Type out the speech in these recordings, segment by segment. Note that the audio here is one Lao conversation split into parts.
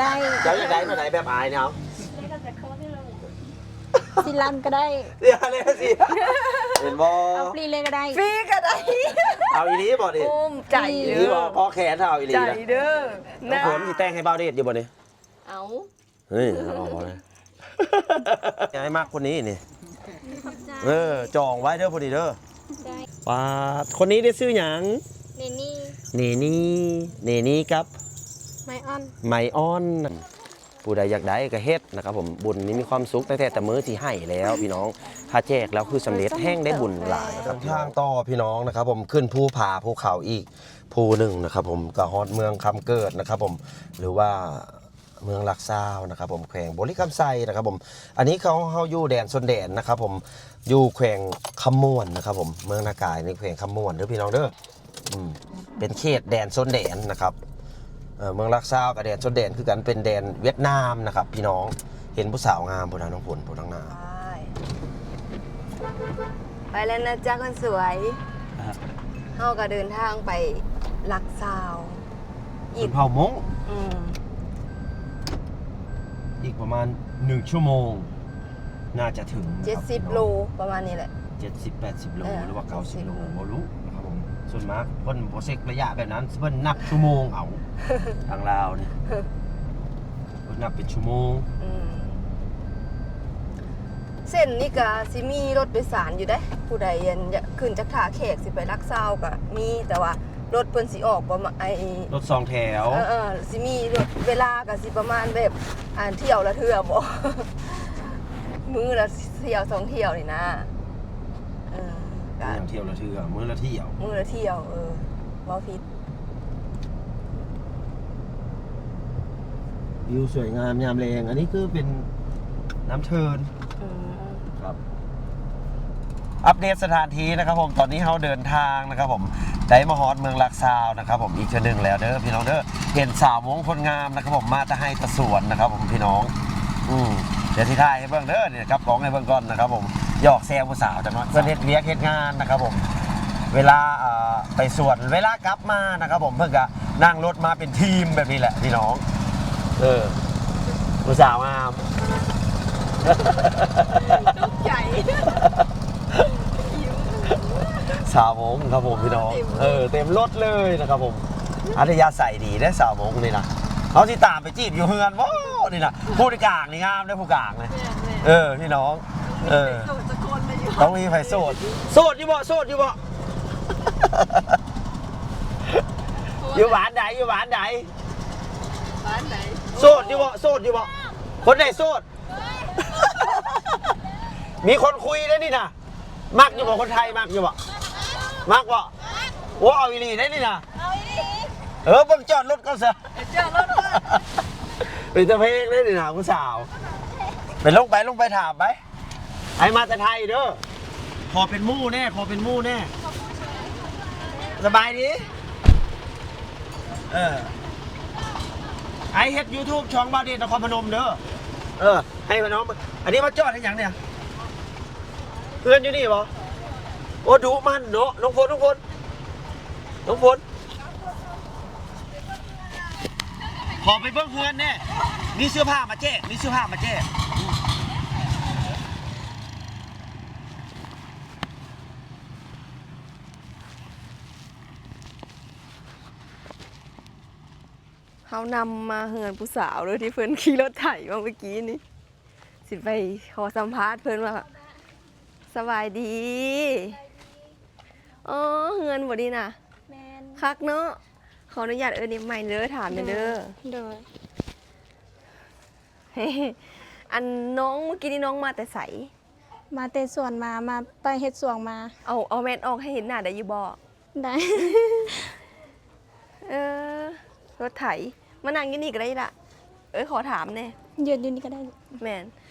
ໄດ້ ເຈົ້າຢາກໄດ້ແນວໃດ ແບບອ້າຍນີ້ ເອົາ ຊິລ້ານກໍໄດ້ ເສຍແລ້ວຊິ ເຫັນບໍ່ ເອົາຟຣີເລີຍກໍໄດ້ ຟຣີກໍໄດ້ ເອົາອີ່ຫຼີບໍ່ນີ້ ໂອ້ ໃຈເດີ ອີ່ຫຼີບໍ່ ພໍແຂນ ເອົາອີ່ຫຼີ ໃຈເດີ ນ້ອງຝົນຊິແຕ່ງໃຫ້ບ່າວເດດຢູ່ບໍ່ນີ້ ເອົາ ເຮີ້ຍ ເອົາອອກເອົາເລີຍ ໃຫ້ມັກຄົນນີ້ນີ້ ຂອບໃຈ ເອີ ຈອງໄວ້ເດີຜູ້ນີ້ເດີ ໄດ້ ປາດ ຄົນນີ້ໄດ້ຊື່ຫຍັງ? ເນນີ່ ເນນີ່ ເນນີ່ກັບ ໄມອອນ ໄມອອນ ຜູ້ໃດຢາກໄດ້ກໍເຮັດນະຄັບຜົມ ບຸນນີ້ມີຄວາມສຸກຕັ້ງແຕ່ແຕ່ມື້ທີ່ໃຫ້ແລ້ວພີ່ນ້ອງ ຖ້າແຈກແລ້ວຄືສຳເລັດ ແຮ່ງໄດ້ບຸນຫຼາຍນະຄັບ ເດີນທາງຕໍ່ພີ່ນ້ອງນະຄັບຜົມ ຂຶ້ນພູຜາພູເຂົາອີກພູໜຶ່ງນະຄັບຜົມ ກໍຮອດເມືອງຄຳເກີດນະຄັບຜົມ ຫຼືວ່າ ເມືອງຫຼັກຊາວນະຄັບຜົມ ແຂວງບໍລິຄຳໄຊນະຄັບຜົມ ອັນນີ້ເຂົາ ເຮົາຢູ່ແດນຊົນແດນນະຄັບຜົມ ຢູ່ແຂວງຄຳມ່ວນນະຄັບຜົມ ເມືອງນາກາຍໃນແຂວງຄຳມ່ວນເດີພີ່ນ້ອງເດີ ອືມ ເປັນເຂດແດນຊົນແດນນະຄັບ ເອີ ເມືອງຫຼັກຊາວກັບແດນຊົນແດນຄືກັນ ເປັນແດນຫວຽດນາມນະຄັບພີ່ນ້ອງ ເຫັນຜູ້ສາວງາມພຸ້ນນະ ນ້ອງຝົນ ຜູ້ທາງໜ້າ ໄປ ໄປແລ້ວນະຈ້າຄົນສວຍ ອ່າ ເຮົາກໍເດີນທາງໄປຫຼັກຊາວ ອີກ ຊົນເຜົ່າມົ້ງ ອືມ ອີກປະມານໜຶ່ງຊົ່ວໂມງ ໜ້າຈະເຖິງ ເຈັດສິບໂລ ປະມານນີ້ແຫຼະ ເຈັດສິບ ແປດສິບໂລ ເອີ ຫຼືວ່າເກົ້າສິບໂລ ເຈັດສິບໂລ ບໍ່ຮູ້ນະຄັບຜົມ ສ່ວນມາກເພິ່ນບໍ່ເຊັກໄລຍະແບບນັ້ນ ເພິ່ນນັບຊົ່ວໂມງເອົາ ທາງລາວນີ້ ເພິ່ນນັບເປັນຊົ່ວໂມງ ອືມ ເສັ້ນນີ້ກະຊິມີລົດໂດຍສານຢູ່ເດ້ ຜູ້ໃດອັນຢາກຂຶ້ນຈາກທ່າແຂກຊິໄປຫຼັກຊາວກະມີ ແຕ່ວ່າລົດເພິ່ນຊິອອກປະມານ ໄອ້ ລົດສອງແຖວ ເອີໆ ຊິມີລົດ ເວລາກະຊິປະມານແບບ ອັນ ທ່ຽວລະເທື່ອບໍ ມື້ລະທ່ຽວສອງທ່ຽວນີ້ນະ ເອີ ກະ ຫຍັງທ່ຽວລະເທື່ອ ມື້ລະທ່ຽວ ມື້ລະທ່ຽວ ເອີ ເວົ້າຜິດ ວິວສວຍງາມຍາມແລງ ອັນນີ້ຄືເປັນນ້ຳເທີນ ອືມ ຄັບ ອັບເດດສະຖານທີ່ນະຄັບຜົມ ຕອນນີ້ເຮົາເດີນທາງນະຄັບຜົມ ໄດ້ມາຮອດເມືອງຫຼັກຊາວນະຄັບຜົມ ອີກເທື່ອໜຶ່ງແລ້ວເດີພີ່ນ້ອງເດີ ເຫັນສາວມົ້ງຄົນງາມນະຄັບຜົມ ມາແຕ່ໄຮ່ແຕ່ສວນນະຄັບຜົມພີ່ນ້ອງ ອືມ ດຽວຊິຖ່າຍໃຫ້ເບິ່ງເດີ ນີ້ກັບກ້ອງໃຫ້ເບິ່ງກ່ອນນະຄັບຜົມ ຢອກແຊວຜູ້ສາວຈັກໜ້ອຍ ເພິ່ນເຮັດວຽກເຮັດງານນະຄັບຜົມ ເວລາ ເອີ ໄປສວນ ເວລາກັບມານະຄັບຜົມ ເພິ່ນກະນັ່ງລົດມາເປັນທີມແບບນີ້ແຫຼະພີ່ນ້ອງ ເອີ ຜູ້ສາວງາມ ຕົກໃຈ ສາວມົ້ງຄັບຜົມພີ່ນ້ອງ ເອີ ເຕັມລົດເລີຍນະຄັບຜົມ ອັດທະຍາໄສດີເດ້ສາວມົ້ງນີ້ນະ ເຮົາຊິຕາມໄປຈີບຢູ່ເຮືອນບໍ່ນີ້ນະ ຜູ້ກາງນີ້ງາມເດ້ ຜູ້ກາງນີ້ ແມ່ນໆ ເອີ ພີ່ນ້ອງ ເອີ ຕ້ອງມີໃຜໂສດ ໂສດຢູ່ບໍ່ ໂສດຢູ່ບໍ່ ຢູ່ບ້ານໃດ ຢູ່ບ້ານໃດ ບ້ານໃດ ໂສດຢູ່ບໍ່ ໂສດຢູ່ບໍ່ ຄົນໃດໂສດ ມີຄົນຄຸຍເດ້ນີ້ນະ ມັກຢູ່ບໍ່ ຄົນໄທມັກຢູ່ບໍ່ ມັກບໍ່ ໂອ້ ເອົາອີ່ຫຼີເດ້ນີ້ນະ ເອີ ເບິ່ງຈອດລົດກ່ອນຊະ ໄປຈອດລົດກ່ອນ ເປັນຕາເພງເດ້ນີ້ນະ ຜູ້ສາວ ໄປ ລົງໄປ ລົງໄປຖາມໄປ ໄອ້ມາແຕ່ໄທເດີ ຂໍເປັນໝູ່ແດ່ ຂໍເປັນໝູ່ແດ່ ສະບາຍດີ ເອີ ໄອ້ເຮັດຢູທູບຊ່ອງບ່າວເດດນະຄອນພະນົມເດີ ເອີ ໃຫ້ພີ່ນ້ອງ ອັນນີ້ມາຈອດເຮັດຫຍັງນີ້ ເຮືອນຢູ່ນີ້ບໍ່ ໂອ້ ດຸໝັ່ນເນາະ ນ້ອງຝົນ ນ້ອງຝົນ ນ້ອງຝົນ ຂໍໄປເບິ່ງເຮືອນແດ່ ມີເສື້ອຜ້າມາແຈກ ມີເສື້ອຜ້າມາແຈກ ເຮົານຳມາເຮືອນຜູ້ສາວເດີ ທີ່ເພິ່ນຂີ່ລົດໄຖມາເມື່ອກີ້ນີ້ ຊິໄປຂໍສຳພາດເພິ່ນວ່າ ສະບາຍດີ ອໍ ເຮືອນບໍ່ນີ້ນະ ແມ່ນ ຄັກເນາະ ຂໍອະນຸຍາດເອີ້ນອີກໃໝ່ເດີ ຖາມແດ່ເດີ ໂດຍ ອັນນ້ອງ ເມື່ອກີ້ນີ້ນ້ອງມາແຕ່ໃສ? ມາແຕ່ສວນມາ ມາໄປເຮັດສວນມາ ເອົາ ເອົາແວ່ນອອກໃຫ້ເຫັນໜ້າໄດ້ຢູ່ບໍ່? ໄດ້ ເອີ ລົດໄຖ ມານັ່ງຢູ່ນີ້ກໍໄດ້ລະ ເອີຍ ຂໍຖາມແດ່ ຢືນຢູ່ນີ້ກໍໄດ້ ແມ່ນ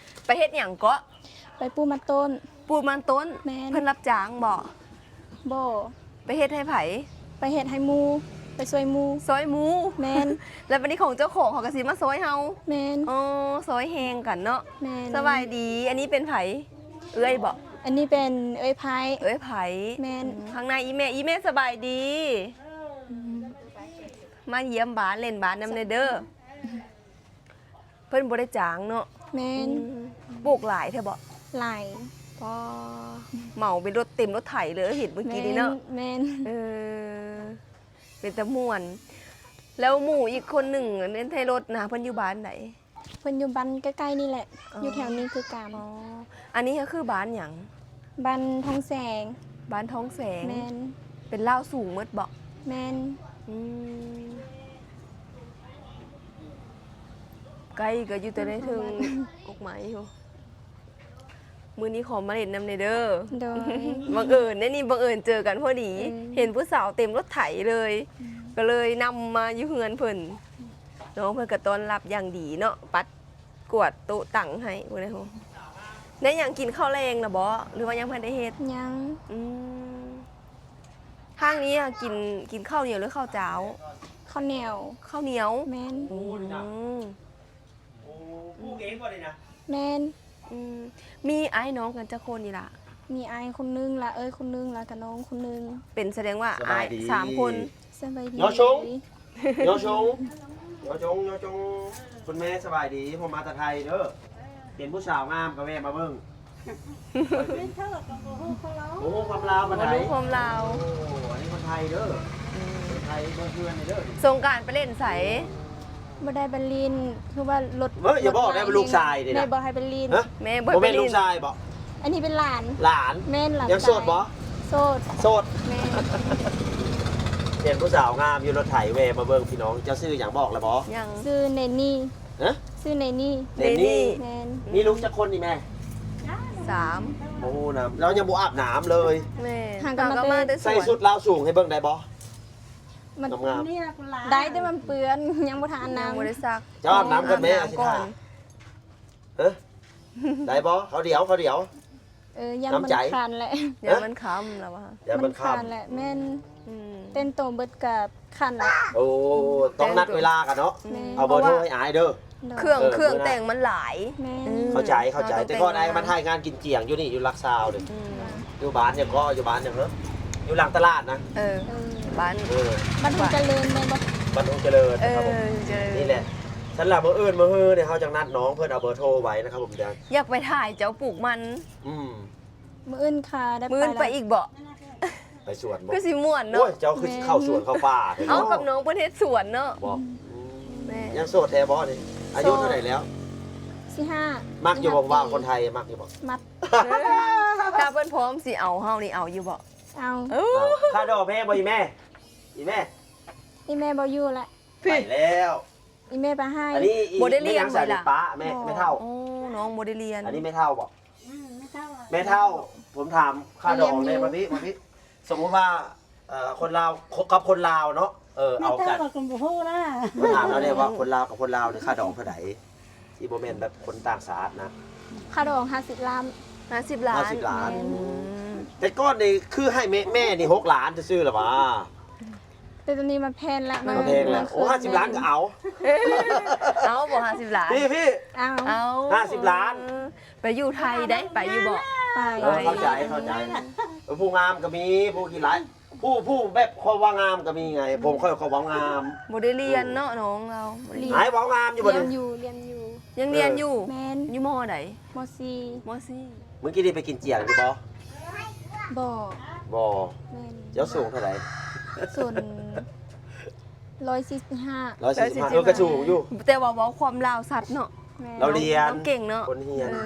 ໄປເຮັດຫຍັງເກາະ? ໄປປູກມັນຕົ້ນ ປູກມັນຕົ້ນ ແມ່ນ ເພິ່ນຮັບຈ້າງບໍ່? ບໍ່ ໄປເຮັດໃຫ້ໃຜ? ໄປເຮັດໃຫ້ໝູ່ ໄປຊ່ວຍໝູ່ ຊ່ອຍໝູ່ ແມ່ນ ແລ້ວບັດນີ້ຂອງເຈົ້າຂອງເຂົາກໍຊິມາຊ່ອຍເຮົາ ແມ່ນ ອໍ ຊ່ອຍແຮງກັນເນາະ ແມ່ນ ສະບາຍດີ ອັນນີ້ເປັນໃຜ? ເອື້ອຍບໍ? ອັນນີ້ເປັນເອື້ອຍໃພ້ ເອື້ອຍໃພ້ ແມ່ນ ອືມ ຂ້າງໃນອີ່ແມ່ ອີ່ແມ່ສະບາຍດີ ອືມ ມາຢ້ຽມບ້ານ ຫຼິ້ນບ້ານນຳແດ່ເດີ. ພິ່ນບໍ່ໄດ້ຈ້າງເນາະ. ແມ່ນ. ອືມ ປູກຫຼາຍແທ້ບໍ່? ຫຼາຍ. ປ້າ ເໝົາເປັນລົດເຕັມລົດໄຖເລີຍ ເຫັນມື້ກີ້ນີ້ເນາະ. ແມ່ນ ແມ່ນ. ເອີ ເປັນຕາມ່ວນ. ແລ້ວໝູ່ອີກຄົນໜຶ່ງໃນລົດນະ ເພິ່ນຢູ່ບ້ານໃດ? ເພິ່ນຢູ່ບ້ານໃກ້ໆນີ້ແຫຼະ. ອໍ ຢູ່ແຖວນີ້ຄືກັນ. ອໍ ອັນນີ້ກໍຄືບ້ານຫຍັງ? ບ້ານທອງແສງ. ບ້ານທອງແສງ. ແມ່ນ. ເປັນລາວສູງໝົດບໍ່? ແມ່ນ. ອືມ ໄກ້ກໍຢູ່ແຕ່ໃນເທິງ ກົກໄມ້ຢູ່. ມື້ນີ້ຂໍມາຫຼິ້ນນຳແດ່ເດີ. ໂດຍ. ບັງເອີນເດ້ນີ້ ບັງເອີນເຈີກັນພໍດີ. ເອີ ເຫັນຜູ້ສາວເຕັມລົດໄຖເລີຍ. ອືມ ກໍເລີຍນຳມາຢູ່ເຮືອນເພິ່ນ. ນ້ອງເພິ່ນກໍຕ້ອນຮັບຢ່າງດີເນາະ ປັດກວາດໂຕະຕັ່ງໃຫ້ພຸ້ນນະ. ໄດ້ຫຍັງ ກິນເຂົ້າແລງລະບໍ່ ຫຼືວ່າຍັງບໍ່ທັນໄດ້ເຮັດ? ຍັງ. ອືມ ທາງນີ້ກິນ ກິນເຂົ້າໜຽວ ຫຼືເຂົ້າຈ້າວ? ເຂົ້າໜຽວ. ເຂົ້າໜຽວ? ແມ່ນ. ອືມ ໂອ້ ປູກເອງບໍ່ນີ້ນະ? ແມ່ນ. ອືມ ມີອ້າຍນ້ອງກັນຈັກຄົນນີ້ລະ? ມີອ້າຍຄົນໜຶ່ງ ລະເອື້ອຍຄົນໜຶ່ງ ລະກະນ້ອງຄົນໜຶ່ງ. ເປັນ ສະແດງວ່າອ້າຍສາມຄົນ. ສະບາຍດີ. ຍໍຊົງ ຍໍຊົງ ຍໍຊົງ ຍໍຊົງ. ຄຸນແມ່ສະບາຍດີ ຜົມມາແຕ່ໄທເດີ. ເຫັນຜູ້ສາວງາມກໍແວ່ມາເບິ່ງ. ເປັນເທີດກໍບໍ່ຮູ້ຄວາມລາວ ບໍ່ຮູ້ຄວາມລາວປານໃດ. ບໍ່ຮູ້ຄວາມລາວ. ໂອ້ ອັນນີ້ຄົນໄທເດີ. ອືມ ຄົນໄທເບິ່ງເພື່ອນເດີ. ສົງການໄປຫຼິ້ນໃສ? ບໍ່ໄດ້ໄປຫຼິ້ນ ຄືວ່າລົດ ເອີ ຢ່າບອກໄດ້ວ່າລູກຊາຍນີ້ນະ. ແມ່ບໍ່ໃຫ້ໄປຫຼິ້ນ. ຮະ? ແມ່ບໍ່ໃຫ້ໄປຫຼິ້ນ. ບໍ່ແມ່ນລູກຊາຍບໍ? ອັນນີ້ເປັນຫຼານ. ຫຼານ. ແມ່ນ ຫຼານ. ຍັງໂສດບໍ? ໂສດ. ໂສດ. ແມ່ນ. ເຫັນຜູ້ສາວງາມຢູ່ລົດໄຖແວ່ມາເບິ່ງພີ່ນ້ອງ. ເຈົ້າຊື່ຫຍັງ ບອກແລ້ວບໍ? ຍັງ. ຊື່ເນນີ. ຮະ? ຊື່ເນນີ. ເນນີ. ເນນີ. ແມ່ນ. ມີລູກຈັກຄົນນີ້ແມ່? ສາມ. ບໍ່ຮູ້ນຳ. ລາວຍັງບໍ່ອາບນ້ຳເລີຍ. ແມ່ນ. ຫາກໍມາແຕ່ ໃສ່ຊຸດລາວສູງໃຫ້ເບິ່ງໄດ້ບໍ່? ມັນ ງາມໆ ໄດ້ແຕ່ມັນເປື້ອນ ຍັງບໍ່ທັນອາບນ້ຳ. ຍັງບໍ່ໄດ້ຊັກ. ເຈົ້າອາບນ້ຳກ່ອນແມ່. ອາບນ້ຳກ່ອນ. ຮະ? ໄດ້ບໍ່? ເຂົ້າດຽວ ເຂົ້າດຽວ. ເອີ ຢ້ານມັນຄັນແຫຼະ. ຢ້ານມັນຄ່ຳແລ້ວວ່າ. ຢ້ານມັນຄ່ຳແຫຼະ. ແມ່ນ. ອືມ ແຕ່ງໂຕເບິດກະຄັນແຫຼະ. ໂອ້ ຕ້ອງນັດເວລາກັນເນາະ. ແມ່ນ. ເອົາເບີໂທໃຫ້ອ້າຍເດີ. ເຄື່ອງ ເອີ ເຄື່ອງແຕ່ງມັນຫຼາຍ. ແມ່ນ. ອືມ ເຂົ້າໃຈ ເຂົ້າໃຈ. ແຕ່ກ່ອນອ້າຍມາຖ່າຍງານກິນຈຽງຢູ່ນີ້ ຢູ່ຫຼັກຊາວນີ້. ອືມ ຢູ່ບ້ານຫຍັງກໍ ຢູ່ບ້ານຫຍັງເນາະ? ຢູ່ຫຼັງຕະຫຼາດນະ. ເອີ ເອີ ບ້ານ ເອີ ບ້ານຫົງຈະເລີນແມ່ນບໍ່? ບ້ານຫົງຈະເລີນ. ເອີ ນະຄັບຜົມ. ນີ້ແຫຼະ. ຊັ້ນລະມື້ອື່ນມື້ຮືນີ້ເຮົາຈັ່ງນັດນ້ອງເພິ່ນ ເອົາເບີໂທໄວ້ນະຄັບຜົມ. ຢາກໄປຖ່າຍເຈົ້າປູກມັນ. ອືມ ມື້ອື່ນຄ່າໄດ້ໄປ. ມື້ອື່ນໄປອີກບໍ່? ໄປສວນບໍ່? ຄືຊິມ່ວນເນາະ. ໂອ້ຍ ເຈົ້າຄືຊິເຂົ້າສວນເຂົ້າປ່າແທ້ເນາະ. ເອົ້າ ກັບນ້ອງເພິ່ນເຮັດສວນເນາະ. ບໍ່? ອືມ ແມ່ນ. ຍັງໂສດແທ້ບໍ່ນີ້? ອາຍຸເທົ່າໃດແລ້ວ? ສິບຫ້າ. ມັກຢູ່ບໍ່ຜູ້ບ່າວຄົນໄທ? ມັກຢູ່ບໍ່? ມັກ. ຖ້າເພິ່ນພ້ອມຊິເອົາເຮົານີ້ ເອົາຢູ່ບໍ່? ເອົາ. ເອົ້າ ຄ່າດອງແພງບໍ່ອີ່ແມ່? ອີ່ແມ່ ອີ່ແມ່ບໍ່ຢູ່ລະ. ໄປແລ້ວ. ອີ່ແມ່ໄປໃຫ້. ອັນນີ້ອີ່ ບໍ່ໄດ້ລ້ຽງໄວ້ລະ. ປ້າ ແມ່ ແມ່ເຖົ້າ. ໂອ້ ນ້ອງບໍ່ໄດ້ລ້ຽງ. ອັນນີ້ແມ່ເຖົ້າບໍ່? ອືມ ແມ່ເຖົ້າ. ແມ່ເຖົ້າ ຜົມຖາມຄ່າດອງແດ່. ມາພີ້ ມາພີ້. ສົມມຸດວ່າ ເອີ ຄົນລາວ ຄົບກັບຄົນລາວເນາະ. ເອີ ເອົາກັນ. ແມ່ເຖົ້າກໍບໍ່ຮູ້ນະ. ມາຖາມລາວແດ່ວ່າຄົນລາວກັບຄົນລາວນີ້ຄ່າດອງເທົ່າໃດ? ທີ່ບໍ່ແມ່ນແບບຄົນຕ່າງຊາດນະ. ຄ່າດອງຫ້າສິບລ້ານ. ຫ້າສິບລ້ານ. ຫ້າສິບລ້ານ. ອືມ ແຕ່ກ່ອນນີ້ຄືໃຫ້ແມ່ ແມ່ນີ້ຫົກລ້ານຊື່ໆລະຫວາ. ແຕ່ຕອນນີ້ມັນແພງລະ. ມັນແພງລະ. ໂອ້ ຫ້າສິບລ້ານກໍເອົາ. ເອົາບໍ່ ຫ້າສິບລ້ານ? ພີ້ ພີ້ ເອົາ. ເອົາ ຫ້າສິບລ້ານ. ເອີ ໄປຢູ່ໄທໄດ້ ໄປຢູ່ບໍ່? ໄປ. ເອີ ເຂົ້າໃຈ ເຂົ້າໃຈ. ເອີ ຜູ້ງາມກໍມີ ຜູ້ຂີ້ຮ້າຍ ຜູ້ ຜູ້ແບບຄວາມວ່າງາມກໍມີໄງ. ຜົມຂ້ອຍຄວາມວ່າງາມ. ບໍ່ໄດ້ຮຽນເນາະ ອືມ ນ້ອງລາວ. ບໍ່ໄດ້ຮຽນ. ອ້າຍເວົ້າງາມຢູ່ບໍ່ນີ້? ຮຽນຢູ່ ຮຽນຢູ່. ຍັງຮຽນຢູ່. ເອີ ແມ່ນ. ຢູ່ ມໍ ໃດ? ມໍສີ່. ມໍສີ່. ມື້ກີ້ນີ້ໄປກິນຈຽງຢູ່ບໍ່? ບໍ່. ບໍ່. ແມ່ນ. ເຈົ້າສູງເທົ່າໃດ? ສູງ ຮ້ອຍສີ່ສິບຫ້າ. ຮ້ອຍສີ່ສິບຫ້າ. ເອີ ກໍສູງຢູ່ ແຕ່ວ່າເວົ້າຄວາມລາວຊັດເນາະ. ແມ່ນ. ລາວຮຽນ ເກັ່ງເນາະ. ຄົນຮຽນ. ເອີ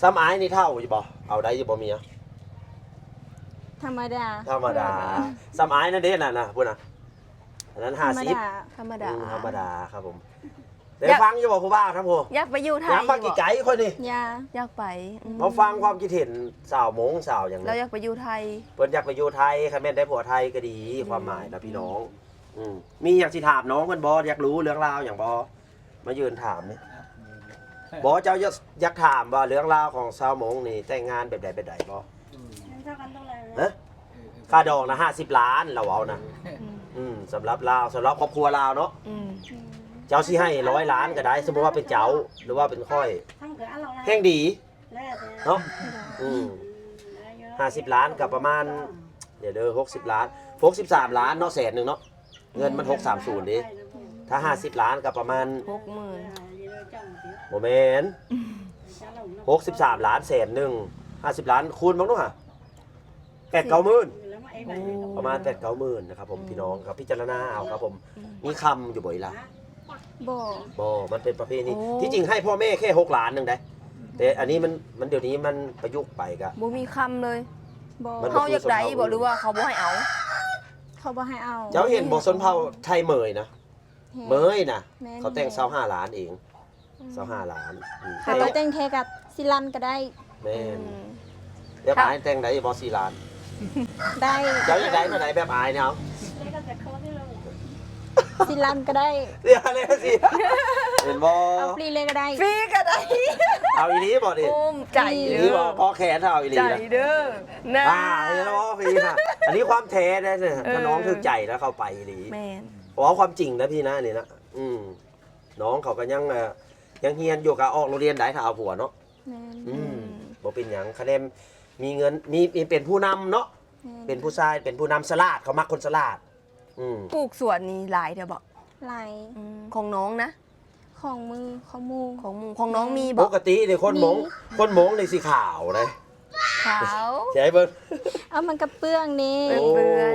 ສ່ຳອ້າຍນີ້ເຖົ້າຢູ່ບໍ່? ເອົາໄດ້ຢູ່ບໍ່ເມຍ? ທຳມະດາ. ທຳມະດາ. ເອີ ສ່ຳອ້າຍນັ້ນເດ້ ນັ້ນນະ ພຸ້ນນະ. ອັນນັ້ນຫ້າສິບ. ທຳມະດາ. ທຳມະດາ. ອືມ ທຳມະດາຄັບຜົມ. ໄດ້ຟັງຢູ່ບໍ່ຜູ້ບ່າວທາງຜູ້? ຢາກໄປຢູ່ໄທ. ຢາກມາໃກ້ໆຂ້ອຍນີ້. ຢາກ ຢາກໄປ. ອືມ ມາຟັງຄວາມຄິດເຫັນສາວມົ້ງສາວຫຍັງ. ລາວຢາກໄປຢູ່ໄທ. ເພິ່ນຢາກໄປຢູ່ໄທ. ຄັນແມ່ນໄດ້ຜົວໄທກໍດີ. ອືມ ຄວາມໝາຍນະພີ່ນ້ອງ. ອືມ ມີຫຍັງຊິຖາມນ້ອງເພິ່ນບໍ່? ຢາກຮູ້ເລື່ອງລາວຫຍັງບໍ່? ມາຢືນຖາມນີ້. ບໍ່ ເຈົ້າຢາກ ຢາກຖາມວ່າເລື່ອງລາວຂອງຊາວມົ້ງນີ້ແຕ່ງງານແບບໃດແບບໃດບໍ່? ອືມ ຮະ? ຄ່າດອງນະຫ້າສິບລ້ານ ລາວເວົ້ານະ. ອືມ ອືມ ສຳລັບລາວ ສຳລັບຄອບຄົວລາວເນາະ. ອືມ ເຈົ້າຊິໃຫ້ຮ້ອຍລ້ານກໍໄດ້ ສົມມຸດວ່າເປັນເຈົ້າ ຫຼືວ່າເປັນຂ້ອຍ ແຮ່ງດີເນາະ. ອືມ ຫ້າສິບລ້ານກໍປະມານ ດຽວເດີ ຫົກສິບລ້ານ ຫົກສິບສາມລ້ານເນາະ ແສນໜຶ່ງເນາະ. ເງິນມັນຫົກສາມສູນເດ້. ຖ້າຫ້າສິບລ້ານກໍປະມານ ຫົກໝື່ນ ບໍ່ແມ່ນ ຫົກສິບສາມລ້ານ ແສນໜຶ່ງ ຫ້າສິບລ້ານ ຄູນເບິ່ງດູຫາ ແປດເກົ້າໝື່ນ ໂອ້ ປະມານແປດເກົ້າໝື່ນນະຄັບຜົມ ອືມ ພີ່ນ້ອງກໍພິຈາລະນາເອົາຄັບຜົມ. ອືມ ມີຄຳຢູ່ບໍ່ອີ່ຫຼ້າ? ບໍ່ ບໍ່ ມັນເປັນປະເພນີ. ໂອ້ ທີ່ຈິງໃຫ້ພໍ່ແມ່ແຄ່ຫົກລ້ານໜຶ່ງໄດ໋ ແຕ່ອັນນີ້ມັນ ມັນ ດຽວນີ້ມັນປະຍຸກໄປກະ ບໍ່ມີຄຳເລີຍ. ບໍ່ ມັນບໍ່ຄືຊົນເຜົ່າອື່ນ. ເຮົາຢາກໄດ້ບໍ່ ຫຼືວ່າເຂົາບໍ່ໃຫ້ເອົາ? ເຂົາບໍ່ໃຫ້ເອົາ. ເຈົ້າເຫັນບໍ່ ຊົນເຜົ່າໄທເໝີຍນະ? ເໝີຍນະ ແມ່ນ ເຂົາແຕ່ງຊາວຫ້າລ້ານເອງ. ອືມ ຊາວຫ້າລ້ານ ອືມ ຖ້າເຈົ້າແຕ່ງແທ້ກໍສີ່ລ້ານກໍໄດ້. ແມ່ນ ອືມ ແລ້ວອ້າຍແຕ່ງໄດ້ບໍ່ສີ່ລ້ານ? ໄດ້. ເຈົ້າຢາກໄດ້ເທົ່າໃດແບບອ້າຍນີ້? ເອົາ ສີ່ລ້ານກໍໄດ້. ສີ່ລ້ານເລີຍ ສີ່ ເຫັນບໍ່? ເອົາຟຣີເລີຍກໍໄດ້. ຟຣີກໍໄດ້. ເອົາອີ່ຫຼີບໍ່ນີ້? ໂອ້ມໃຈເດີ ອີ່ຫຼີບໍ່? ພໍແຂນເອົາອີ່ຫຼີນະ ໃຈເດີນະ. ອ່າ ເຫັນບໍ່? ຟຣີນະ ອັນນີ້ຄວາມແທ້ເດ້. ເອີ ຖ້ານ້ອງຖືກໃຈແລ້ວເຂົ້າໄປອີ່ຫຼີ. ແມ່ນ ເວົ້າຄວາມຈິງນະພີ່ນະ ອັນນີ້ນະ. ອືມ ນ້ອງເຂົາກໍຍັງ ເອີ ຍັງຮຽນຢູ່ ກໍອອກໂຮງຮຽນໄດ້ຖ້າເອົາຜົວເນາະ. ແມ່ນ ອືມ ອືມ ບໍ່ເປັນຫຍັງ ຄະແນນມີເງິນ ມີ ມີເປັນຜູ້ນຳເນາະ. ແມ່ນ ເປັນຜູ້ຊາຍ ເປັນຜູ້ນຳສະຫຼາດ ເຂົາມັກຄົນສະຫຼາດ. ອືມ ປູກສວນນີ້ຫຼາຍແທ້ບໍ່? ຫຼາຍ. ອືມ ຂອງນ້ອງນະ? ຂອງມື ຂອງໝູ່ ຂອງໝູ່ ຂອງນ້ອງມີບໍ່? ປົກກະຕິນີ້ຄົນມົ້ງ ມີ ຄົນມົ້ງນີ້ຊິຂາວເດ້. ຂາວ ຊິໃຫ້ເບິ່ງ ເອົາ ມັນກະເປື້ອນນີ້ ເປື້ອນ ໂອ້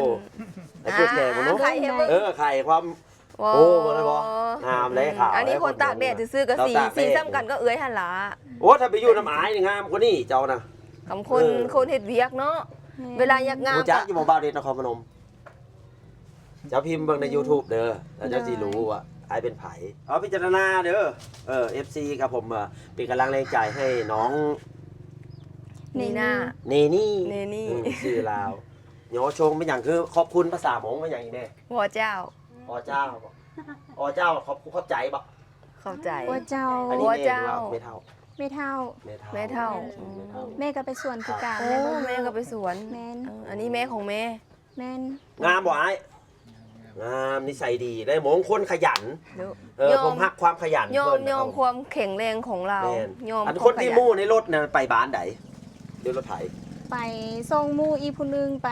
ໃຫ້ເປີດແຂນເບິ່ງເນາະ. ອ່າ ໄຂໃຫ້ເບິ່ງ ເອີ ໄຂຄວາມ ໂອ້ ບໍ່ໄດ້ບໍ່ ງາມເດ້ ຂາວ. ອັນນີ້ຄົນຕາກແດດຊື່ໆ ກໍສີ ສີສ່ຳກັນກໍເອື້ອຍຫັ້ນລະ. ໂອ້ ຖ້າໄປຢູ່ນຳອ້າຍນີ້ງາມກວ່ານີ້ເຈົ້ານະ. ຄຳຄົນ ເອີ ຄົນເຮັດວຽກເນາະ ແມ່ນ ເວລາຢາກງາມ ຮູ້ຈັກຢູ່ບໍ່ ບ່າວເດດນະຄອນພະນົມ? ເຈົ້າພິມເບິ່ງໃນຢູທູບເດີ ແລ້ວເຈົ້າຊິຮູ້ວ່າອ້າຍເປັນໃຜ. ເອົາ ພິຈາລະນາເດີ ເອີ ເອັຟຊີ ຄັບຜົມ ເປັນກຳລັງແຮງໃຈໃຫ້ນ້ອງ ນີນາ ເນນີ ເນນີ ອືມ ຊື່ລາວ ຍໍຊົງ ເປັນຫຍັງຄືຂອບຄຸນ ພາສາມົ້ງເປັນຫຍັງອີກແດ່? ອໍເຈົ້າ ອໍເຈົ້າ ອໍເຈົ້າ ຂອບ ຂອບໃຈບໍ່? ຂອບໃຈ ອໍເຈົ້າ ອັນນີ້ແມ່ ອໍເຈົ້າ ຫຼືວ່າແມ່ເຖົ້າ? ແມ່ເຖົ້າ ແມ່ເຖົ້າ ແມ່ເຖົ້າ ອືມ ແມ່ເຖົ້າ ແມ່ກໍໄປສວນຄືກັນ. ໂອ້ ແມ່ກໍໄປສວນ ແມ່ນ ເອີ ອັນນີ້ແມ່ຂອງແມ່ ແມ່ນ. ງາມບໍ່ອ້າຍ? ງາມ ນິໄສດີ ແລະມົ້ງຄົນຂະຫຍັນ. ເອີ ຍອມ ຜົມຮັກຄວາມຂະຫຍັນ ຍອມ ເພິ່ນ ຍອມຄວາມແຂງແຮງຂອງລາວ. ແມ່ນ ຍອມ. ອັນຄົນທີ່ໝູ່ໃນລົດນັ້ນໄປບ້ານໃດ? ເດີນລົດໄຖ ໄປສົ່ງໝູ່ ອີກຜູ້ໜຶ່ງໄປ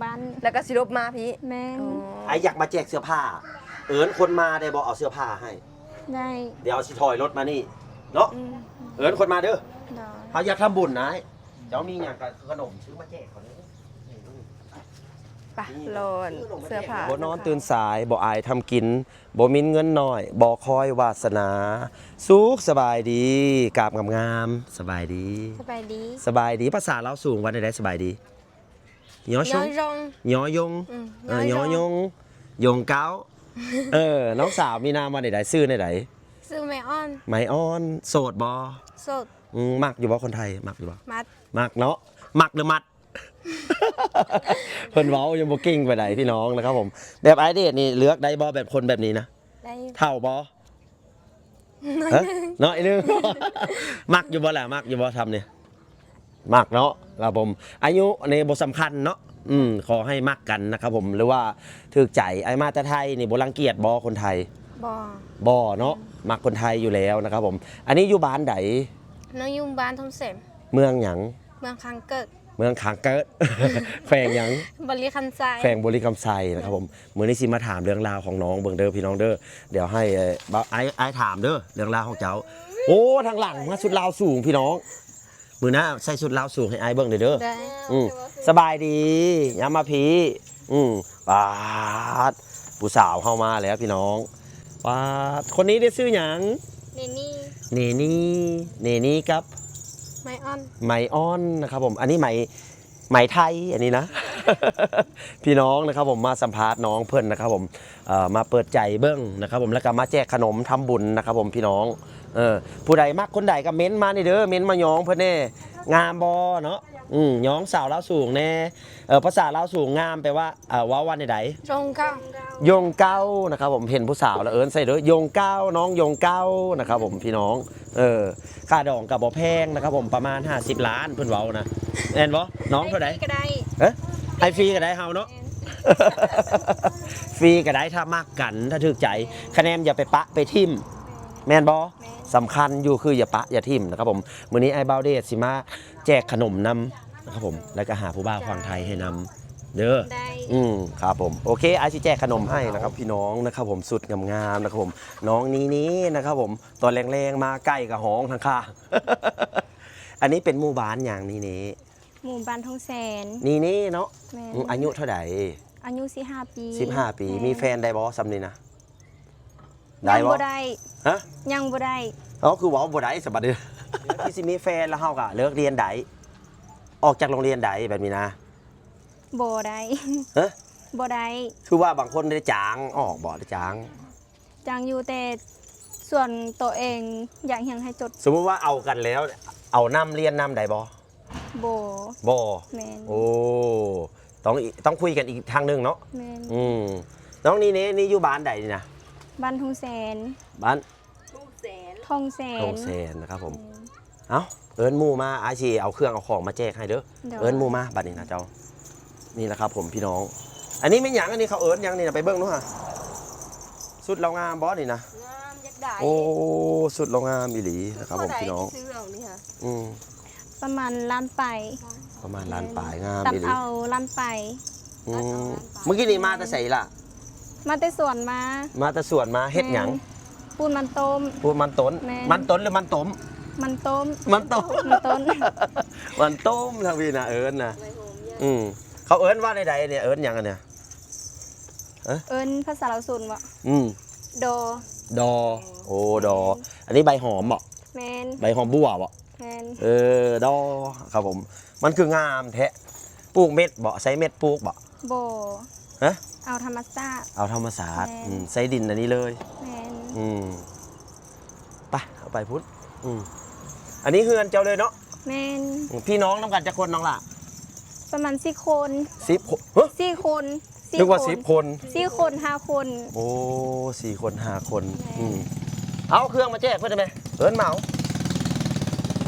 ບ້ານ ແລ້ວກໍຊິຫຼົບມາພີ້. ແມ່ນ. ອໍ ອ້າຍຢາກມາແຈກເສື້ອຜ້າ ເອີ້ນຄົນມາໄດ້ບໍ່? ເອົາເສື້ອຜ້າໃຫ້. ໄດ້. ດຽວຊິຖອຍລົດມານີ້ເນາະ. ອືມ ເອີ້ນຄົນມາເດີ. ໂດຍ. ເຮົາຢາກທຳບຸນນາຍ ເຈົ້າມີຫຍັງກະຂະໜົມຊື້ມາແຈກເຂົາເດີ. ໄປ ລໍເສື້ອຜ້າ ບໍ່ນອນຕື່ນສາຍ ບໍ່ອາຍທຳກິນ ບໍ່ມີເງິນໜ້ອຍ ບໍ່ຄອຍວາສະໜາ ສຸກສະບາຍດີ ກາບງາມໆ ສະບາຍດີ ສະບາຍດີ ສະບາຍດີ. ພາສາລາວສູງວ່າແນວໃດ ສະບາຍດີ? ຍໍຊົງ ຍໍຍົງ ຍໍຍົງ ຍົງເກົ້າ. ເອີ ນ້ອງສາວມີນາມວ່າແນວໃດ? ຊື່ແນວໃດ? ຊື່ໄມອອນ ໄມອອນ. ໂສດບໍ່? ໂສດ. ອືມ ມັກຢູ່ບໍ່ຄົນໄທ? ມັກຢູ່ບໍ່? ມັກ ມັກເນາະ. ມັກຫຼືມັດ? ເພິ່ນເວົ້າຍັງບໍ່ເກັ່ງປານໃດພີ່ນ້ອງນະຄັບຜົມ. ແບບອ້າຍເດດນີ້ເລືອກໄດ້ບໍ່ ແບບຄົນແບບນີ້ນະ? ໄດ້. ເຖົ້າບໍ່? ເນາະ ອີກໜຶ່ງ. ມັກຢູ່ບໍ່ລະ? ມັກຢູ່ບໍ່ ທຳນີ້? ມັກເນາະຄັບຜົມ. ອາຍຸນີ້ບໍ່ສຳຄັນເນາະ. ອືມ ຂໍໃຫ້ມັກກັນນະຄັບຜົມ ຫຼືວ່າຖືກໃຈ. ອ້າຍມາແຕ່ໄທນີ້ບໍ່ລັງກຽດບໍ່ຄົນໄທ? ບໍ່. ບໍ່ເນາະ. ອືມ ມັກຄົນໄທຢູ່ແລ້ວນະຄັບຜົມ. ອັນນີ້ຢູ່ບ້ານໃດ? ນ້ອງຢູ່ບ້ານທົ່ງແສມ. ເມືອງຫຍັງ? ເມືອງຄາງເກີດ. ເມືອງຄາງເກີດ ແຂວງຫຍັງ? ບໍລິຄຳໄຊ. ແຂວງບໍລິຄຳໄຊນະຄັບຜົມ. ມື້ນີ້ຊິມາຖາມເລື່ອງລາວຂອງນ້ອງເບິ່ງເດີພີ່ນ້ອງເດີ. ດຽວໃຫ້ ເອີ ອ້າຍ ອ້າຍຖາມເດີ ເລື່ອງລາວຂອງເຈົ້າ. ໂອ້ ທາງຫຼັງມາຊຸດລາວສູງພີ່ນ້ອງ. ມື້ໜ້າໃສ່ຊຸດລາວສູງໃຫ້ອ້າຍເບິ່ງເດີ. ໄດ້. ອືມ ສະບາຍດີ ຍາມມາພີ້. ອືມ ປາດ ຜູ້ສາວເຮົາມາແລ້ວພີ່ນ້ອງ. ປາດ ຄົນນີ້ເດຊື່ຫຍັງ? ເນນີ ເນນີ ເນນີກັບ ໄມອອນ ໄມອອນນະຄັບຜົມ. ອັນນີ້ໄມ ໄມໄທ ອັນນີ້ນະ ພີ່ນ້ອງນະຄັບຜົມ. ມາສຳພາດນ້ອງເພິ່ນນະຄັບຜົມ ເອີ ມາເປີດໃຈເບິ່ງນະຄັບຜົມ ແລ້ວກໍມາແຈກຂະໜົມທຳບຸນນະຄັບຜົມ ພີ່ນ້ອງ. ເອີ ຜູ້ໃດມັກຄົນໃດກໍເມັ້ນມານີ້ເດີ ເມັ້ນມາຍ້ອງເພິ່ນແດ່. ງາມບໍ່ເນາະ? ອືມ ຍ້ອງສາວລາວສູງແດ່. ເອີ ພາສາລາວສູງງາມແປວ່າ ເອີ ເວົ້າວ່າແນວໃດ? ຍົງເກົ້າ ຍົງເກົ້ານະຄັບຜົມ. ເຫັນຜູ້ສາວແລ້ວເອີ້ນໃສ່ເດີ ຍົງເກົ້າ ນ້ອງຍົງເກົ້ານະຄັບຜົມ ພີ່ນ້ອງ. ເອີ ຄ່າດອງກໍບໍ່ແພງນະຄັບຜົມ ປະມານຫ້າສິບລ້ານ ເພິ່ນເວົ້ານະ. ແມ່ນບໍ່? ນ້ອງເທົ່າໃດ? ໄດ້ຟຣີກໍໄດ້. ເອີ ໃຫ້ຟຣີກໍໄດ້ເຮົາເນາະ. ແມ່ນ. ຟຣີກໍໄດ້ ຖ້າມັກກັນ ຖ້າຖືກໃຈ. ຄະແນນຢ່າໄປປະໄປຖິ້ມ ແມ່ນບໍ່? ແມ່ນ. ສຳຄັນຢູ່ຄືຢ່າປະຢ່າຖິ້ມນະຄັບຜົມ. ມື້ນີ້ອ້າຍບ່າວເດດຊິມາແຈກຂະໜົມນຳນະຄັບຜົມ ແລ້ວກໍຫາຜູ້ບ່າວຝັ່ງໄທໃຫ້ນຳ. ເດີ ໄດ້ ອືມ ຄັບຜົມ ໂອເຄ ອ້າຍຊິແຈກຂະໜົມໃຫ້ນະຄັບ ພີ່ນ້ອງນະຄັບຜົມ ຊຸດງາມໆນະຄັບຜົມ ນ້ອງນີເນ່ນະຄັບຜົມ ຕອນແລງໆມາໄກ່ກໍຮ້ອງທັງຄ່າ. ອັນນີ້ເປັນໝູ່ບ້ານຫຍັງນີເນ່? ໝູ່ບ້ານທົ່ງແສນ. ນີເນ່ເນາະ ແມ່ນ. ອືມ ອາຍຸເທົ່າໃດ? ອາຍຸສິບຫ້າປີ. ສິບຫ້າປີ. ແມ່ນ. ມີແຟນໄດ້ບໍ່ຊ່ຳນີ້ນະ? ໄດ້ບໍ່? ຍັງບໍ່ໄດ້. ຮະ? ຍັງບໍ່ໄດ້. ເອົ້າ ຄືເວົ້າບໍ່ໄດ້ສະບັດນີ້ ທີ່ຊິມີແຟນແລ້ວເຮົາກໍເລີກຮຽນໄດ້ ອອກຈາກໂຮງຮຽນໄດ້ແບບນີ້ນະ? ບໍ່ໄດ້. ຮະ? ບໍ່ໄດ້. ຄືວ່າບາງຄົນໄດ້ຈ້າງອອກບໍ່? ໄດ້ຈ້າງ? ຈ້າງຢູ່ ແຕ່ສ່ວນໂຕເອງຢາກຮຽນໃຫ້ຈົບ. ສົມມຸດວ່າເອົາກັນແລ້ວ ເອົານຳ ຮຽນນຳໄດ້ບໍ່? ບໍ່. ບໍ່? ແມ່ນ. ໂອ້ ຕ້ອງ ຕ້ອງຄຸຍກັນອີກທາງໜຶ່ງເນາະ. ແມ່ນ. ອືມ ນ້ອງນີເນ່ນີ້ຢູ່ບ້ານໃດນີ້ນະ? ບ້ານທົ່ງແສນ. ບ້ານ ທົ່ງແສນ ທົ່ງແສນນະຄັບຜົມ. ແມ່ນ. ເອົ້າ ເອີ້ນໝູ່ມາ ອ້າຍຊິເອົາເຄື່ອງເອົາຂອງມາແຈກໃຫ້ເດີ. ໂດຍ. ເອີ້ນໝູ່ມາບັດນີ້ນະເຈົ້າ. ນີ້ລະຄັບຜົມພີ່ນ້ອງ ອັນນີ້ແມ່ນຫຍັງ? ອັນນີ້ເຂົາເອີ້ນຫຍັງນີ້ນະ? ໄປເບິ່ງດູຫາ. ຊຸດລາວງາມບໍ່ນີ້ນະ? ງາມ ຢາກໄດ້. ໂອ້ ຊຸດລາວງາມອີ່ຫຼີນະຄັບຜົມພີ່ນ້ອງ. ອືມ ປະມານລ້ານປາຍ. ປະມານລ້ານປາຍ. ແມ່ນ. ງາມອີ່ຫຼີ. ຕັດເອົາລ້ານປາຍ. ອືມ ມື້ກີ້ນີ້ມາແຕ່ໃສລະ? ມາແຕ່ສວນມາ. ມາແຕ່ສວນມາເຮັດຫຍັງ? ແມ່ນ. ປູນມັນຕົ້ມ. ປູນມັນຕົ້ນ. ແມ່ນ. ມັນຕົ້ນ ຫຼື ມັນຕົ້ມ? ມັນຕົ້ມ. ມັນຕົ້ມ ມັນຕົ້ມ ມັນຕົ້ມທາງພີ້ນະ ເອີ້ນນະ. ອືມ ເຂົາເອີ້ນວ່າໃດໆ ອັນນີ້ ເອີ້ນຫຍັງອັນນີ້? ເອີ້ນພາສາລາວສູນບໍ່? ອືມ ດໍ. ດໍ. ໂອ້ ດໍ. ອັນນີ້ໃບຫອມບໍ່? ແມ່ນ. ໃບຫອມບົ່ວບໍ່? ແມ່ນ. ເອີ ດໍ ຄັບຜົມ. ມັນຄືງາມແທ້. ປູກເມັດບໍ່? ໃສ່ເມັດປູກບໍ່? ບໍ່. ຮະ? ເອົາທຳມະຊາດ. ເອົາທຳມະຊາດ. ແມ່ນ. ອືມ ໃສ່ດິນອັນນີ້ເລີຍ. ແມ່ນ. ອືມ ໄປ ເອົາໄປພຸ້ນ. ອືມ ອັນນີ້ເຮືອນເຈົ້າເລີຍເນາະ? ແມ່ນ. ອືມ ພີ່ນ້ອງນຳກັນຈັກຄົນນ້ອງຫຼ້າ? ປະມານສິບຄົນ. ສິບຄົນ? ຮະ? ສີ່ຄົນ. ນຶກວ່າສິບຄົນ. ສີ່ຄົນ ຫ້າຄົນ. ໂອ້ ສີ່ຄົນ ຫ້າຄົນ. ແມ່ນ. ອືມ ເອົາເຄື່ອງມາແຈກເພິ່ນໄດ້ໄໝ? ເອີ້ນເໝົາ.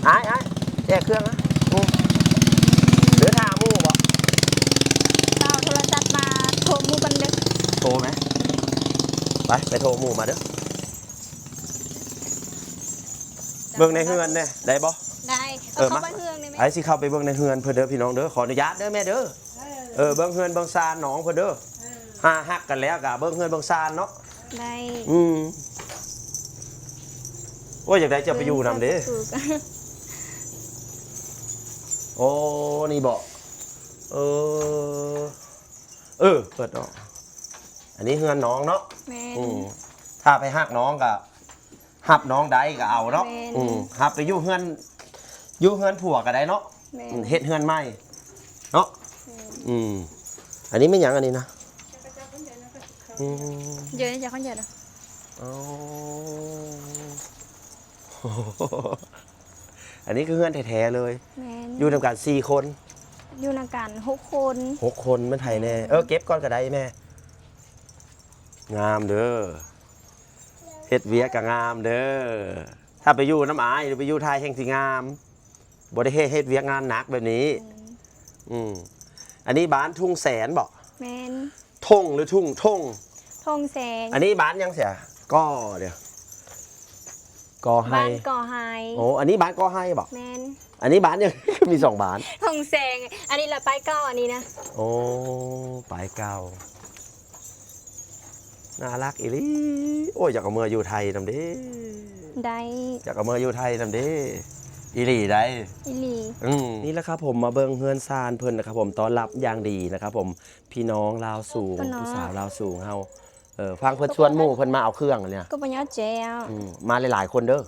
ອ້າຍ ອ້າຍ ແຈກເຄື່ອງນະ. ອືມ ຫຼືຖາມໝູ່ບໍ່? ເອົາໂທລະສັບມາໂທໝູ່ກ່ອນເດີ. ໂທໄໝ? ໄປ ໄປໂທໝູ່ມາເດີ. ເບິ່ງໃນເຮືອນແດ່ ໄດ້ບໍ່? ໄດ້. ເອີ ເຂົ້າໄປເຮືອນໄດ້ໄໝ? ອ້າຍຊິເຂົ້າໄປເບິ່ງໃນເຮືອນເພິ່ນເດີ ພີ່ນ້ອງເດີ. ຂໍອະນຸຍາດເດີແມ່ເດີ. ເອີ ເບິ່ງເຮືອນເບິ່ງຊານນ້ອງເພິ່ນເດີ. ເອີ ຫາຮັກກັນແລ້ວກະເບິ່ງເຮືອນເບິ່ງຊານເນາະ. ໄດ້. ອືມ ໂອ້ຍ ຢາກໄດ້ເຈົ້າໄປຢູ່ນຳເດ້. ໂອ້ ນີ້ບໍ່? ເອີ ເອີ ເປີດອອກ. ອັນນີ້ເຮືອນນ້ອງເນາະ. ແມ່ນ. ອືມ ຖ້າໄປຮັກນ້ອງກະ ຮັບນ້ອງໄດ້ກໍເອົາເນາະ. ແມ່ນ. ອືມ ຮັບໄປຢູ່ເຮືອນ ຢູ່ເຮືອນຜົວກໍໄດ້ເນາະ. ແມ່ນ. ອືມ ເຮັດເຮືອນໃໝ່ເນາະ. ແມ່ນ. ອືມ ອັນນີ້ແມ່ນຫຍັງອັນນີ້ນະ? ອືມ ເດີ ຈັກຄົນເດີນະ. ອໍ ອັນນີ້ຄືເຮືອນແທ້ໆເລີຍ. ແມ່ນ. ຢູ່ນຳກັນສີ່ຄົນ. ຢູ່ນຳກັນຫົກຄົນ. ຫົກຄົນ ແມ່ນໃຜແດ່? ແມ່ນ. ເອີ ເກັບກ່ອນກໍໄດ້ແມ່. ງາມເດີ ເຮັດວຽກກໍງາມເດີ. ຖ້າໄປຢູ່ນຳອ້າຍ ຫຼື ໄປຢູ່ໄທແຮ່ງຊິງາມ ບໍ່ໄດ້ເຮັດ ເຮັດວຽກງານໜັກແບບນີ້. ອືມ ອືມ ອັນນີ້ບ້ານທົ່ງແສນບໍ່? ແມ່ນ. ທົ່ງ ຫຼື ທຸ່ງ? ທົ່ງ ທົ່ງແສນ. ອັນນີ້ບ້ານຫຍັງເສຍ? ກໍ ດຽວ ກໍໄຮ ບ້ານກໍໄຮ. ໂອ້ ອັນນີ້ບ້ານກໍໄຮບໍ່? ແມ່ນ. ອັນນີ້ບ້ານຫຍັງ? ມີສອງບ້ານ. ທົ່ງແສນ. ອັນນີ້ລະປາຍເກົ່າ ອັນນີ້ນະ. ໂອ້ ປາຍເກົ່າ. ໜ້າຮັກອີ່ຫຼີ. ໂອ້ຍ ຢາກເອົາເມືອຢູ່ໄທນຳເດ້. ໄດ້. ຢາກເອົາເມືອຢູ່ໄທນຳເດ້. ອີ່ຫຼີໃດ໋. ອີ່ຫຼີ. ອືມ ນີ້ລະຄັບຜົມ ມາເບິ່ງເຮືອນຊານເພິ່ນນະຄັບຜົມ ຕ້ອນຮັບຢ່າງດີນະຄັບຜົມ ພີ່ນ້ອງລາວສູງ ຜູ້ສາວລາວສູງເຮົາ. ເອີ ຟັງເພິ່ນຊວນໝູ່ເພິ່ນມາເອົາເຄື່ອງນີ້ນະ. ອືມ ມາຫຼາຍໆຄົນເດີ.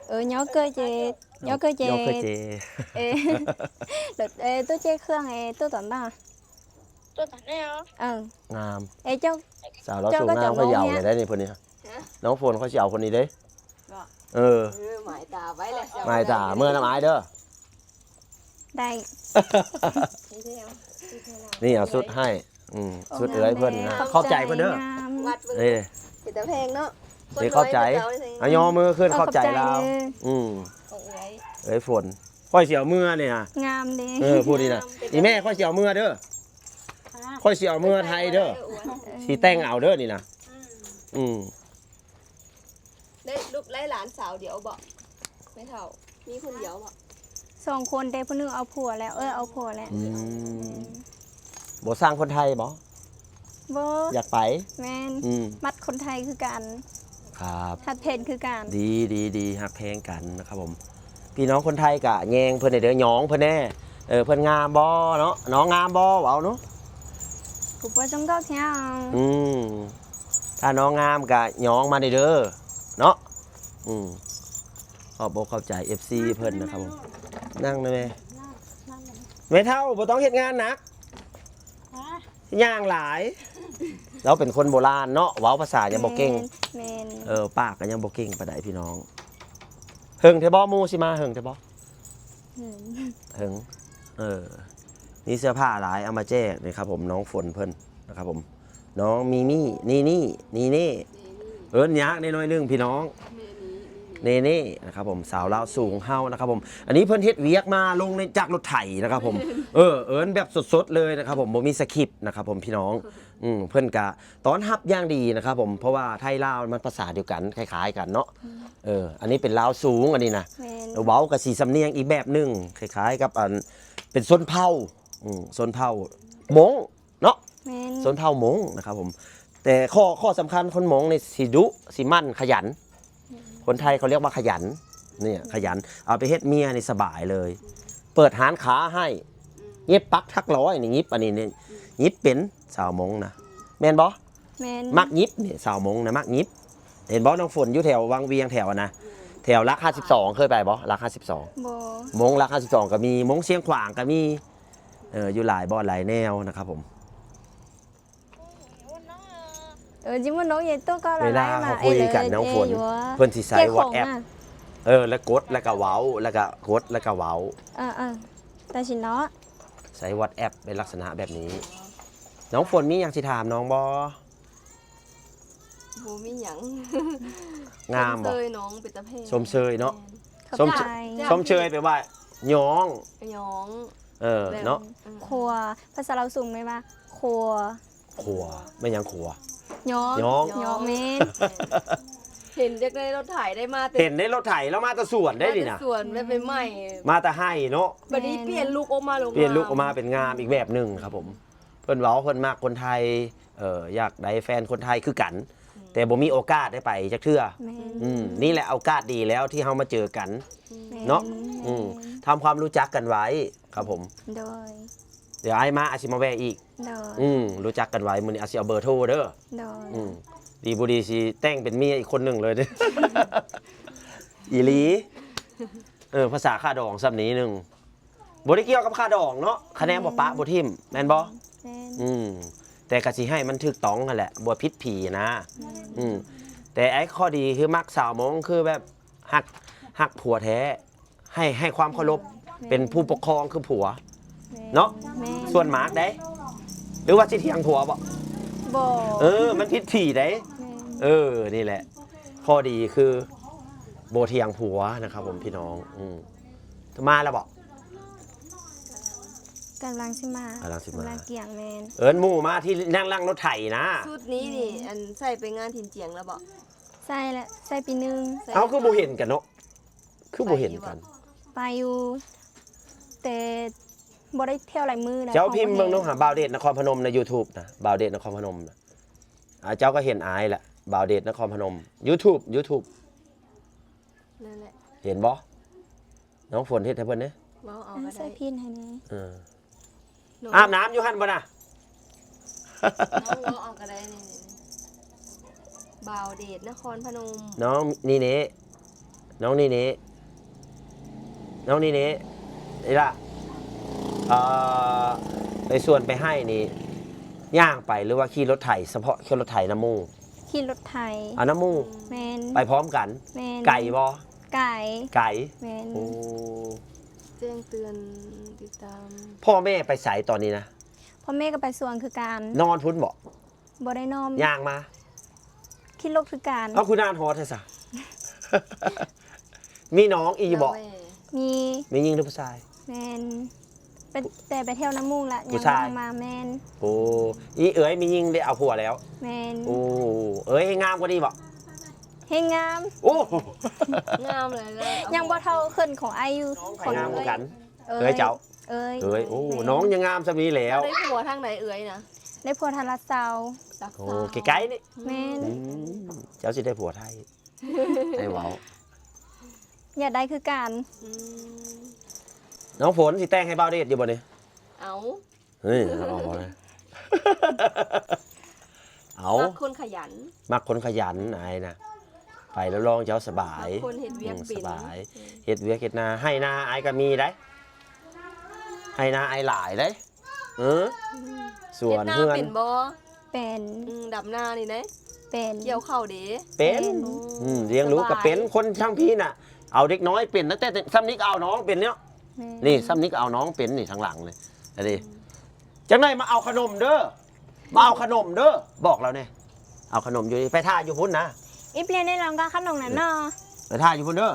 ເອີ ຍໍເກີເຈ ຍໍເກີເຈ ເອີ ໂຕເຈເຄື່ອງ ເອີ ໂຕຕອນໜ້າ ໂຕຕອນແນວ. ເອີ ງາມ. ເອີ ເຈົ້າ ສາວລາວສູງງາມ ຂ້ອຍຢາວແລ້ວໄດ໋ນີ້ ເພິ່ນນີ້. ນ້ອງຝົນ ຂ້ອຍຊິເອົາຄົນນີ້ເດ້. ເອີ ໝາຍຕາໄວ້ແລ້ວ ໝາຍຕາ ເມືອນຳອ້າຍເດີ. ໄດ້. ນີ້ເອົາຊຸດໃຫ້. ອືມ ຊຸດເອື້ອຍເພິ່ນນະ. ຂອບໃຈເພິ່ນເດີ. ເປັນຕາແພງເນາະ. ນີ້ຂອບໃຈ. ເອົາຍໍມືຂຶ້ນ ຂອບໃຈລາວ. ອືມ ຂອງເອື້ອຍ ເອື້ອຍຝົນ. ຂ້ອຍຊິເອົາເມືອນີ້ນະ. ງາມເດ້. ເອີ ຜູ້ນີ້ນະ. ອີ່ແມ່ ຂ້ອຍຊິເອົາເມືອເດີ. ຂ້ອຍຊິເອົາເມືອໄທເດີ. ຊິແຕ່ງເອົາເດີນີ້ນະ. ອືມ ໄດ້ລູກໄດ້ຫຼານສາວດຽວບໍ່ ແມ່ເຖົ້າ? ມີຄົນດຽວບໍ່? ສອງຄົນ ແຕ່ຜູ້ໜຶ່ງເອົາຜົວແລ້ວ. ເອີ ເອົາຜົວແລ້ວ. ອືມ ອືມ ບໍ່ສ້າງຄົນໄທບໍ່? ບໍ່ ຢາກໄປ? ແມ່ນ ອືມ ມັກຄົນໄທຄືກັນ ຄັບ ຮັກແພງຄືກັນ ດີ ດີ ດີ ຮັກແພງກັນນະຄັບຜົມ. ພີ່ນ້ອງຄົນໄທກະແຍງເພິ່ນແດ່ເດີ ຍອງເພິ່ນແດ່. ເອີ ເພິ່ນງາມບໍ່ເນາະ? ນ້ອງງາມບໍ່? ເວົ້າດູ. ອືມ ຖ້ານ້ອງງາມກະຍອງມາແດ່ເດີເນາະ. ອືມ ຂອບອົກຂອບໃຈເອັຟຊີເພິ່ນນະຄັບຜົມ. ນັ່ງນະແມ່. ແມ່ເຖົ້າ ບໍ່ຕ້ອງເຮັດງານໜັກ ຍ່າງຫຼາຍ. ລາວເປັນຄົນໂບລານເນາະ ເວົ້າພາສາຍັງບໍ່ເກັ່ງ. ແມ່ນ ແມ່ນ ເອີ ປາກກໍຍັງບໍ່ເກັ່ງປານໃດພີ່ນ້ອງ. ເຫິງແທ້ບໍ່? ໝູ່ຊິມາເຫິງແທ້ບໍ່? ເຫິງ ເຫິງ. ເອີ ມີເສື້ອຜ້າຫຼາຍ ເອົາມາແຈກນີ້ຄັບຜົມ ນ້ອງຝົນເພິ່ນນະຄັບຜົມ. ນ້ອງມີມີ ນີນີ ນີເນ່ ເອີ້ນຍາກແດ່ໜ້ອຍໜຶ່ງພີ່ນ້ອງ ເນ່ເນ່ນະຄັບຜົມ ສາວລາວສູງເຮົານະຄັບຜົມ. ອັນນີ້ເພິ່ນເຮັດວຽກມາລົງໃນ ຈາກລົດໄຖນະຄັບຜົມ. ເອີ ເອີ້ນແບບສົດໆເລີຍນະຄັບຜົມ ບໍ່ມີສະຄຣິບນະຄັບຜົມພີ່ນ້ອງ. ອືມ ເພິ່ນກະຕ້ອນຮັບຢ່າງດີນະຄັບຜົມ ເພາະວ່າໄທລາວມັນພາສາດຽວກັນ ຄ້າຍໆກັນເນາະ. ເອີ ອັນນີ້ເປັນລາວສູງ ອັນນີ້ນະ ແມ່ນ ເວົ້າກະຊິສຳນຽງອີກແບບໜຶ່ງ ຄ້າຍໆກັບອັນ ເປັນຊົນເຜົ່າ ອືມ ຊົນເຜົ່າມົ້ງ ເນາະ. ແມ່ນ ຊົນເຜົ່າມົ້ງນະຄັບຜົມ. ແຕ່ຂໍ້ ຂໍ້ສຳຄັນ ຄົນມົ້ງນີ້ຊິດຸ ຊິໝັ່ນ ຂະຫຍັນ. ແມ່ນ ຄົນໄທເຂົາຮຽກວ່າຂະຫຍັນ ນີ້ ອືມ ຂະຫຍັນ ເອົາໄປເຮັດເມຍນີ້ສະບາຍເລີຍ. ອືມ ເປີດຮ້ານຄ້າໃຫ້ ອືມ ຫຍິບປັກຖັກຮ້ອຍນີ້ ຫຍິບອັນນີ້ນີ້ ອືມ ຫຍິບເປັນ ສາວມົ້ງນະ ແມ່ນບໍ່? ແມ່ນ ມັກຫຍິບນີ້ ສາວມົ້ງນະມັກຫຍິບ. ເຫັນບໍ່ ນ້ອງຝົນ ຢູ່ແຖວວັງວຽງ ແຖວອັນນະ ອືມ ແຖວຫຼັກຫ້າສິບສອງ ເຄີຍໄປບໍ່? ຫຼັກຫ້າສິບສອງ ບໍ່ ມົ້ງຫຼັກຫ້າສິບສອງກໍມີ ມົ້ງຊຽງຂວາງກໍມີ. ເອີ ຢູ່ຫຼາຍບ່ອນຫຼາຍແນວນະຄັບຜົມ. ເອີ ຈິມໂນເຢໂຕກໍ ເວລາເຮົາຄຸຍກັນນ້ອງຝົນ ເພິ່ນຊິໃຊ້ວັອດແອັບ ເອີ ແລ້ວກົດ ແລ້ວກໍເວົ້າ ແລ້ວກໍກົດ ແລ້ວກໍເວົ້າ. ເອີໆ ແຕ່ຊິເນາະ ໃຊ້ວັອດແອັບເປັນລັກສະນະແບບນີ້. ນ້ອງຝົນມີຫຍັງຊິຖາມນ້ອງບໍ່? ບໍ່ມີຫຍັງ ງາມບໍ່? ຊົມເຊີຍນ້ອງເປັນຕາແພງ ຊົມເຊີຍເນາະ. ແມ່ນ ຊົມເຊີຍ ຂອບໃຈ ຊົມເຊີຍແປວ່າຍ້ອງ ຍ້ອງ ເອີ ແບບ ເນາະ ເອີ ຂົວ ພາສາລາວສູງແມ່ນວ່າຂົວ ຂົວ ແມ່ນຫຍັງຂົວ? ຍ້ອງ ຍ້ອງ ຍ້ອງ ແມ່ນ ເຫັນຈາກໃນລົດໄຖໄດ້ມາແຕ່ ເຫັນໃນລົດໄຖລາວມາແຕ່ສວນໄດ້ນີ້ນະ ມາແຕ່ສວນ ແລ້ວໄປໃໝ່ ມາແຕ່ໄຮ່ເນາະ. ບັດນີ້ ແມ່ນ ປ່ຽນລຸກອອກມາ ລົງ ປ່ຽນລຸກອອກມາເປັນງາມອີກແບບໜຶ່ງຄັບຜົມ. ເພິ່ນເວົ້າເພິ່ນມັກຄົນໄທ ເອີ ຢາກໄດ້ແຟນຄົນໄທຄືກັນ ອືມ ແຕ່ບໍ່ມີໂອກາດໄດ້ໄປຈັກເທື່ອ. ແມ່ນ ອືມ ນີ້ແຫຼະໂອກາດດີແລ້ວທີ່ເຮົາມາເຈີກັນ ແມ່ນ ເນາະ. ແມ່ນ ອືມ ທຳຄວາມຮູ້ຈັກກັນໄວ້ຄັບຜົມ. ໂດຍ ດຽວອ້າຍມາອາດຊິມາແວ່ອີກ. ໂດຍ ອືມ ຮູ້ຈັກກັນໄວ້ ມື້ນີ້ອາດຊິເອົາເບີໂທເດີ. ໂດຍ ອືມ ດີບໍ່ດີຊິແຕ່ງເປັນເມຍອີກຄົນໜຶ່ງເລີຍເດີ ອີ່ຫຼີ. ເອີ ພາສາຄາດອງສ່ຳນີ້ໜຶ່ງ ບໍ່ໄດ້ກ່ຽວກັບຄາດອງເນາະ ຄະແນນບໍ່ປະ ອືມ ບໍ່ຖິ້ມ ແມ່ນບໍ່? ແມ່ນ ອືມ ແຕ່ກະຊິໃຫ້ມັນຖືກຕ້ອງຫັ້ນແຫຼະ ບໍ່ຜິດຜີນະ. ແມ່ນ ອືມ ແຕ່ໄອ້ຂໍ້ດີຄືມັກສາວມົ້ງ ຄືແບບຮັກ ຮັກຜົວແທ້ ໃຫ້ ໃຫ້ຄວາມເຄົາລົບ ແມ່ນ ເປັນຜູ້ປົກຄອງຄືຜົວ ແມ່ນ ເນາະ. ແມ່ນ ສ່ວນມາກເດ້ ຫຼືວ່າຊິຖຽງຜົວບໍ່? ບໍ່ ເອີ ມັນຜິດຜີເດ້. ແມ່ນ ເອີ ນີ້ແຫຼະ ຂໍ້ດີຄືບໍ່ຖຽງຜົວນະຄັບຜົມ ພີ່ນ້ອງ. ອືມ ມາແລ້ວບໍ່? ກຳລັງຊິມາ ກຳລັງຊິມາ ກຳລັງກຽງ. ແມ່ນ ເອີ້ນໝູ່ມາທີ່ນັ່ງຫຼັງລົດໄຖນະ. ຊຸດນີ້ນີ້ ອືມ ອັນໃສ່ໄປງານຖິ່ນຈຽງແລ້ວບໍ່? ໃສ່ແລ້ວ ໃສ່ປີໜຶ່ງ. ເອົ້າ ຄືບໍ່ເຫັນກັນເນາະ ຄືບໍ່ເຫັນກັນ? ໄປຢູ່ ແຕ່ບໍ່ໄດ້ທ່ຽວຫຼາຍມື້ແລ້ວ. ເຈົ້າພິມເບິ່ງດູຫາ ບ່າວເດດນະຄອນພະນົມໃນຢູທູບນະ ບ່າວເດດນະຄອນພະນົມນະ. ອ່າ ເຈົ້າກໍເຫັນອ້າຍແຫຼະ ບ່າວເດດນະຄອນພະນົມ ຢູທູບ ຢູທູບ ນັ້ນແຫຼະ ເຫັນບໍ່? ນ້ອງຝົນເຮັດໃຫ້ເພິ່ນເດ້ ເວົ້າເອົາກໍໄດ້ ໃສ່ພິນໃຫ້ແດ່. ເອີ ອາບນ້ຳຢູ່ຫັ້ນບໍ່ນະ? ນ້ອງເວົ້າເອົາກໍໄດ້ນີ້ ບ່າວເດດນະຄອນພະນົມ ນ້ອງນີເນ ນ້ອງນີເນ ນ້ອງນີເນ ເອີ ໄປສວນໄປໄຮ່ນີ້ ຍ່າງໄປ ຫຼືວ່າຂີ່ລົດໄຖ? ສະເພາະຂີ່ລົດໄຖນຳໝູ່. ຂີ່ລົດໄຖ. ອາ ນຳໝູ່. ແມ່ນ. ໄປພ້ອມກັນ. ແມ່ນ. ໄກບໍ່? ໄກ. ໄກ. ແມ່ນ. ໂອ້ ແຈ້ງເຕືອນຕິດຕາມ. ພໍ່ແມ່ໄປໃສຕອນນີ້ນະ? ພໍ່ແມ່ກໍໄປສວນຄືກັນ. ນອນພຸ້ນບໍ່? ບໍ່ໄດ້ນອນ. ຍ່າງມາ? ຂີ່ລົດຄືກັນ. ເອົ້າ ຄືນານຮອດແທ້ຊະ? ມີນ້ອງອີກຢູ່ບໍ່? ມີ. ມີຍິງຫຼືຜູ້ຊາຍ? ແມ່ນ. ໄປ ແຕ່ໄປທ່ຽວນຳໝູ່ລະ ຍັງບໍ່ທັນມາ. ແມ່ນ. ໂອ້ ອີເອື້ອຍມີຍິງໄດ້ເອົາຜົວແລ້ວ? ແມ່ນ. ໂອ້ ເອື້ອຍໃຫ້ງາມກວ່ານີ້ບໍ່? ແຮງງາມ. ໂອ້ ງາມເລີຍ ຍັງບໍ່ເທົ່າເຂີນຂອງອ້າຍຢູ່. ໃຜງາມກວ່າກັນ? ເອື້ອຍເຈົ້າ. ເອີຍ ເອີຍ ໂອ້ ແມ່ນ ນ້ອງຍັງງາມສ່ຳນີ້ແລ້ວ. ໄດ້ຜົວທາງໃດເອື້ອຍນະ? ໄດ້ຜົວທາງລັດເຊົາ. ລັດເຊົາ ໂອ້ ໃກ້ໆນີ້. ແມ່ນ. ອືມ ເຈົ້າຊິໄດ້ຜົວໄທ ໃຫ້ເວົ້າ ຢາກໄດ້ຄືກັນ. ອືມ ນ້ອງຝົນຊິແຕ່ງໃຫ້ບ່າວເດດຢູ່ບໍ່ນີ້? ເອົາ ເຮີ້ຍ ເອົາບໍ່ນະ ເອົາ ມັກຄົນຂະຫຍັນ ມັກຄົນຂະຫຍັນອ້າຍນະ. ໄປຮັບຮອງເຈົ້າສະບາຍ ມັກຄົນເຮັດວຽກເປັນ ອືມ ສະບາຍ ເຮັດວຽກເຮັດນາ ໄຮ່ນາອ້າຍກໍມີໄດ໋ ໄຮ່ນາອ້າຍຫຼາຍເດ້. ເອີ ສວນເຮືອນ ເຮັດນາເປັນບໍ່? ເປັນ. ອືມ ດຳນານີ້ເດ້? ເປັນ. ກ່ຽວເຂົ້າເດ້? ເປັນ. ເປັນ ອືມ ລ້ຽງລູກກໍເປັນ. ສະບາຍ ຄົນທາງພີ້ນະ ເອົາເດັກນ້ອຍເປັນ ຕັ້ງແຕ່ຊ່ຳນີ້ກໍເອົານ້ອງເປັນເນາະ. ແມ່ນ. ນີ້ ຊ່ຳນີ້ກໍເອົານ້ອງເປັນນີ້ ທາງຫຼັງນີ້. ອັນນີ້ ອືມ ຈັກໜ້ອຍມາເອົາຂະໜົມເດີ ມາເອົາຂະໜົມເດີ ບອກລາວແດ່. ເອົາຂະໜົມຢູ່ນີ້ ໄປຖ້າຢູ່ພຸ້ນນະ. ອີ່ເປຍໃນລອງກໍຂະໜົມນັ້ນເນາະ ໄປຖ້າຢູ່ພຸ້ນເດີ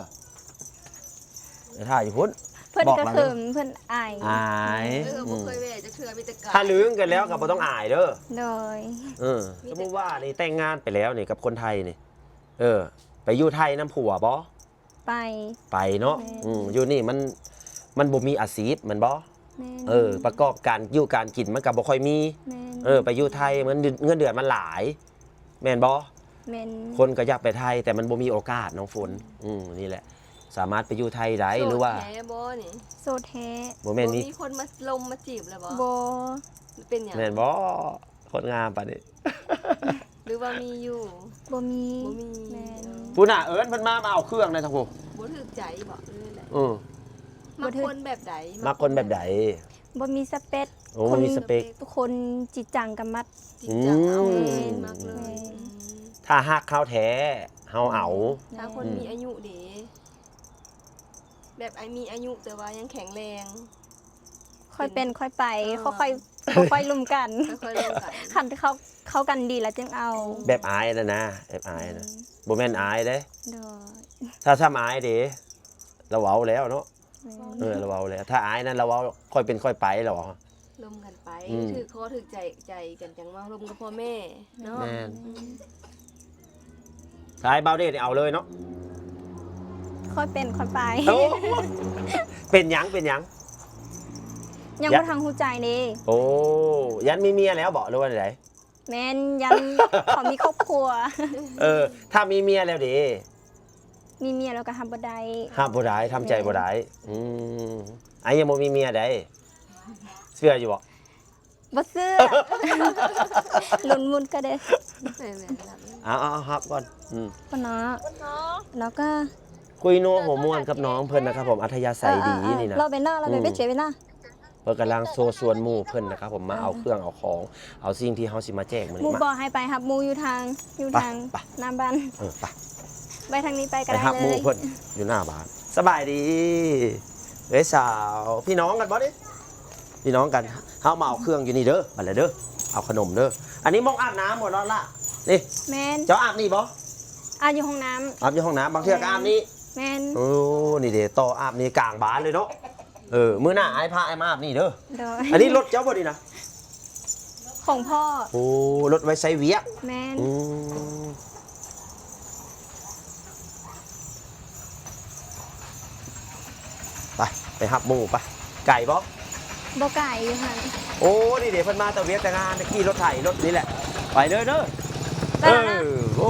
ໄປຖ້າຢູ່ພຸ້ນ. ເພິ່ນກໍເຂີນ ເພິ່ນອາຍ ອາຍ. ເອີ ບໍ່ເຄີຍແວ່ຈັກເທື່ອ ມີແຕ່ກາຍ. ຖ້າລຶ້ງກັນແລ້ວກໍບໍ່ຕ້ອງອາຍເດີ. ໂດຍ. ເອີ ສົມມຸດວ່ານີ້ແຕ່ງງານໄປແລ້ວນີ້ກັບຄົນໄທນີ້ ເອີ ໄປຢູ່ໄທນຳຜົວບໍ່? ໄປ ໄປເນາະ. ແມ່ນ. ອືມ ຢູ່ນີ້ມັນ ມັນບໍ່ມີອາຊີບແມ່ນບໍ່? ແມ່ນ. ເອີ ປະກອບການຢູ່ການກິນມັນກໍບໍ່ຄ່ອຍມີ. ແມ່ນ. ເອີ ໄປຢູ່ໄທມັນເງິນເດືອນມັນຫຼາຍ ແມ່ນບໍ່? ແມ່ນ. ຄົນກໍຢາກໄປໄທ ແຕ່ມັນບໍ່ມີໂອກາດ ນ້ອງຝົນ. ອືມ ນີ້ແຫຼະ ສາມາດໄປຢູ່ໄທໄດ້. ຫຼືວ່າ ໂສດແທ້ບໍ່ນີ້? ໂສດແທ້. ບໍ່ແມ່ນ ບໍ່ມີ ມີຄົນມາລົມມາຈີບແລ້ວບໍ່? ບໍ່. ເປັນຫຍັງ? ແມ່ນບໍ່? ຄົນງາມປານນີ້ ຫຼືວ່າມີຢູ່? ບໍ່ມີ. ບໍ່ມີ. ແມ່ນ. ພຸ້ນນະ ເອີ້ນເພິ່ນມາ ມາເອົາເຄື່ອງແດ່ທາງຜູ້. ບໍ່ຖືກໃຈບໍ? ເອີ ເອີ ມັກຄົນແບບໃດ? ມັກຄົນແບບໃດ? ບໍ່ມີສະເປັກ. ໂອ້ ບໍ່ມີສະເປັກ. ຄົນຈິງຈັງກັບມັດ. ຈິງຈັງ ອືມ ເອົາເລີຍ ມັກເລີຍ. ແມ່ນ. ອືມ ຖ້າຮັກເຮົາແທ້ ເຮົາເອົາ. ແມ່ນ. ຖ້າຄົນ ອືມ ມີອາຍຸເດ? ແບບ ອາ ມີອາຍຸແຕ່ວ່າຍັງແຂງແຮງ. ຄ່ອຍເປັນຄ່ອຍໄປ. ເອີ ຄ່ອຍໆ ຄ່ອຍໆລົມກັນ. ຄ່ອຍໆລົມກັນ. ຄັນເຂົ້າ ເຂົ້າກັນດີແລ້ວຈຶ່ງເອົາ. ແບບອ້າຍນັ້ນນະ ແບບອ້າຍນະ. ອືມ ບໍ່ແມ່ນອ້າຍເດ້. ໂດຍ. ຖ້າຊ່ຳອ້າຍເດ ລາວເວົ້າແລ້ວເນາະ. ແມ່ນ. ເອີ ລາວເວົ້າແລ້ວ ຖ້າອ້າຍນັ້ນລາວເວົ້າຄ່ອຍເປັນຄ່ອຍໄປ ລາວເວົ້າ. ລົມກັນໄປ. ອືມ ຖືກຄໍຖືກໃຈ ໃຈກັນ ຈັ່ງມາລົມກັບພໍ່ແມ່ເນາະ. ແມ່ນ. ອືມ ທ້າຍບ່າວເດດນີ້ເອົາເລີຍເນາະ. ຄ່ອຍເປັນຄ່ອຍໄປ. ໂອ້ ເປັນຫຍັງ ເປັນຫຍັງ? ຍັງ ຍັງບໍ່ທັນຮູ້ໃຈເດ້. ໂອ້ ຢ້ານມີເມຍແລ້ວບໍ ຫຼືວ່າໃດ? ແມ່ນ ຢ້ານເຂົາມີຄອບຄົວ. ເອີ ຖ້າມີເມຍແລ້ວເດ? ມີເມຍແລ້ວກໍຮັບບໍ່ໄດ້. ຮັບບໍ່ໄດ້ ທຳໃຈບໍ່ໄດ້. ແມ່ນ. ອືມ ອ້າຍຍັງບໍ່ມີເມຍໃດ. ເຊື່ອຢູ່ບໍ? ບໍ່ເຊື່ອ. ລຸ້ນໝຸ່ນກໍໄດ້. ແມ່ນໆ ເອົາໆ ຮັບກ່ອນ. ອືມ ປະເນາະ ແລ້ວກໍຄຸຍນົວຫົວມ່ວນກັບນ້ອງເພິ່ນນະຄັບຜົມ ອັດທະຍາໄສດີ. ເອີໆໆ ນີ້ນະ ລາວເປັນເນາະ ລາວເປັນ ອືມ ເປັນເຈເປັນເນາະ. ເພິ່ນກຳລັງໂຊຊວນໝູ່ເພິ່ນນະຄັບຜົມ ມາເອົາເຄື່ອງເອົາຂອງ ເອົາສິ່ງທີ່ເຮົາຊິມາແຈກມື້ນີ້. ໝູ່ ມາ ບອກໃຫ້ໄປຮັບໝູ່ຢູ່ທາງ ຢູ່ທາງ ໄປ ໄປ ໜ້າບ້ານ. ເອີ ໄປ ໄປທາງນີ້ໄປກໍໄດ້ເລີຍ. ໄປຮັບໝູ່ເພິ່ນຢູ່ໜ້າບ້ານ. ສະບາຍດີເອື້ອຍສາວ ພີ່ນ້ອງກັນບໍ່ນີ້? ພີ່ນ້ອງກັນ. ເຮົາມາເອົາເຄື່ອງຢູ່ນີ້ເດີ ບັດລະເດີ ເອົາຂະໜົມເດີ. ອັນນີ້ໝ່ອງອາບນ້ຳບໍ່ເນາະລະ? ນີ້ ແມ່ນ. ເຈົ້າອາບນີ້ບໍ່? ອາບຢູ່ຫ້ອງນ້ຳ. ອາບຢູ່ຫ້ອງນ້ຳ ບາງເທື່ອກໍອາບນີ້. ແມ່ນ. ໂອ້ ນີ້ເດ ຕໍ່ອາບນີ້ກາງບ້ານເລີຍເນາະ. ເອີ ມື້ໜ້າອ້າຍພາອ້າຍມາອາບນີ້ເດີ. ໂດຍ. ອັນນີ້ລົດເຈົ້າບໍ່ນີ້ນະ? ຂອງພໍ່. ໂອ້ ລົດໄວ້ໃຊ້ວຽກ. ແມ່ນ. ອືມ ໄປ ໄປຮັບໝູ່ໄປ. ໄກບໍ່? ບໍ່ໄກ ຢູ່ຫັ້ນ. ໂອ້ ນີ້ເດ ເພິ່ນມາແຕ່ວຽກແຕ່ງານ ຂີ່ລົດໄຖລົດນີ້ແຫຼະ. ໄປເດີ ເດີ. ໄປແລ້ວນະ. ເອີ ໂອ້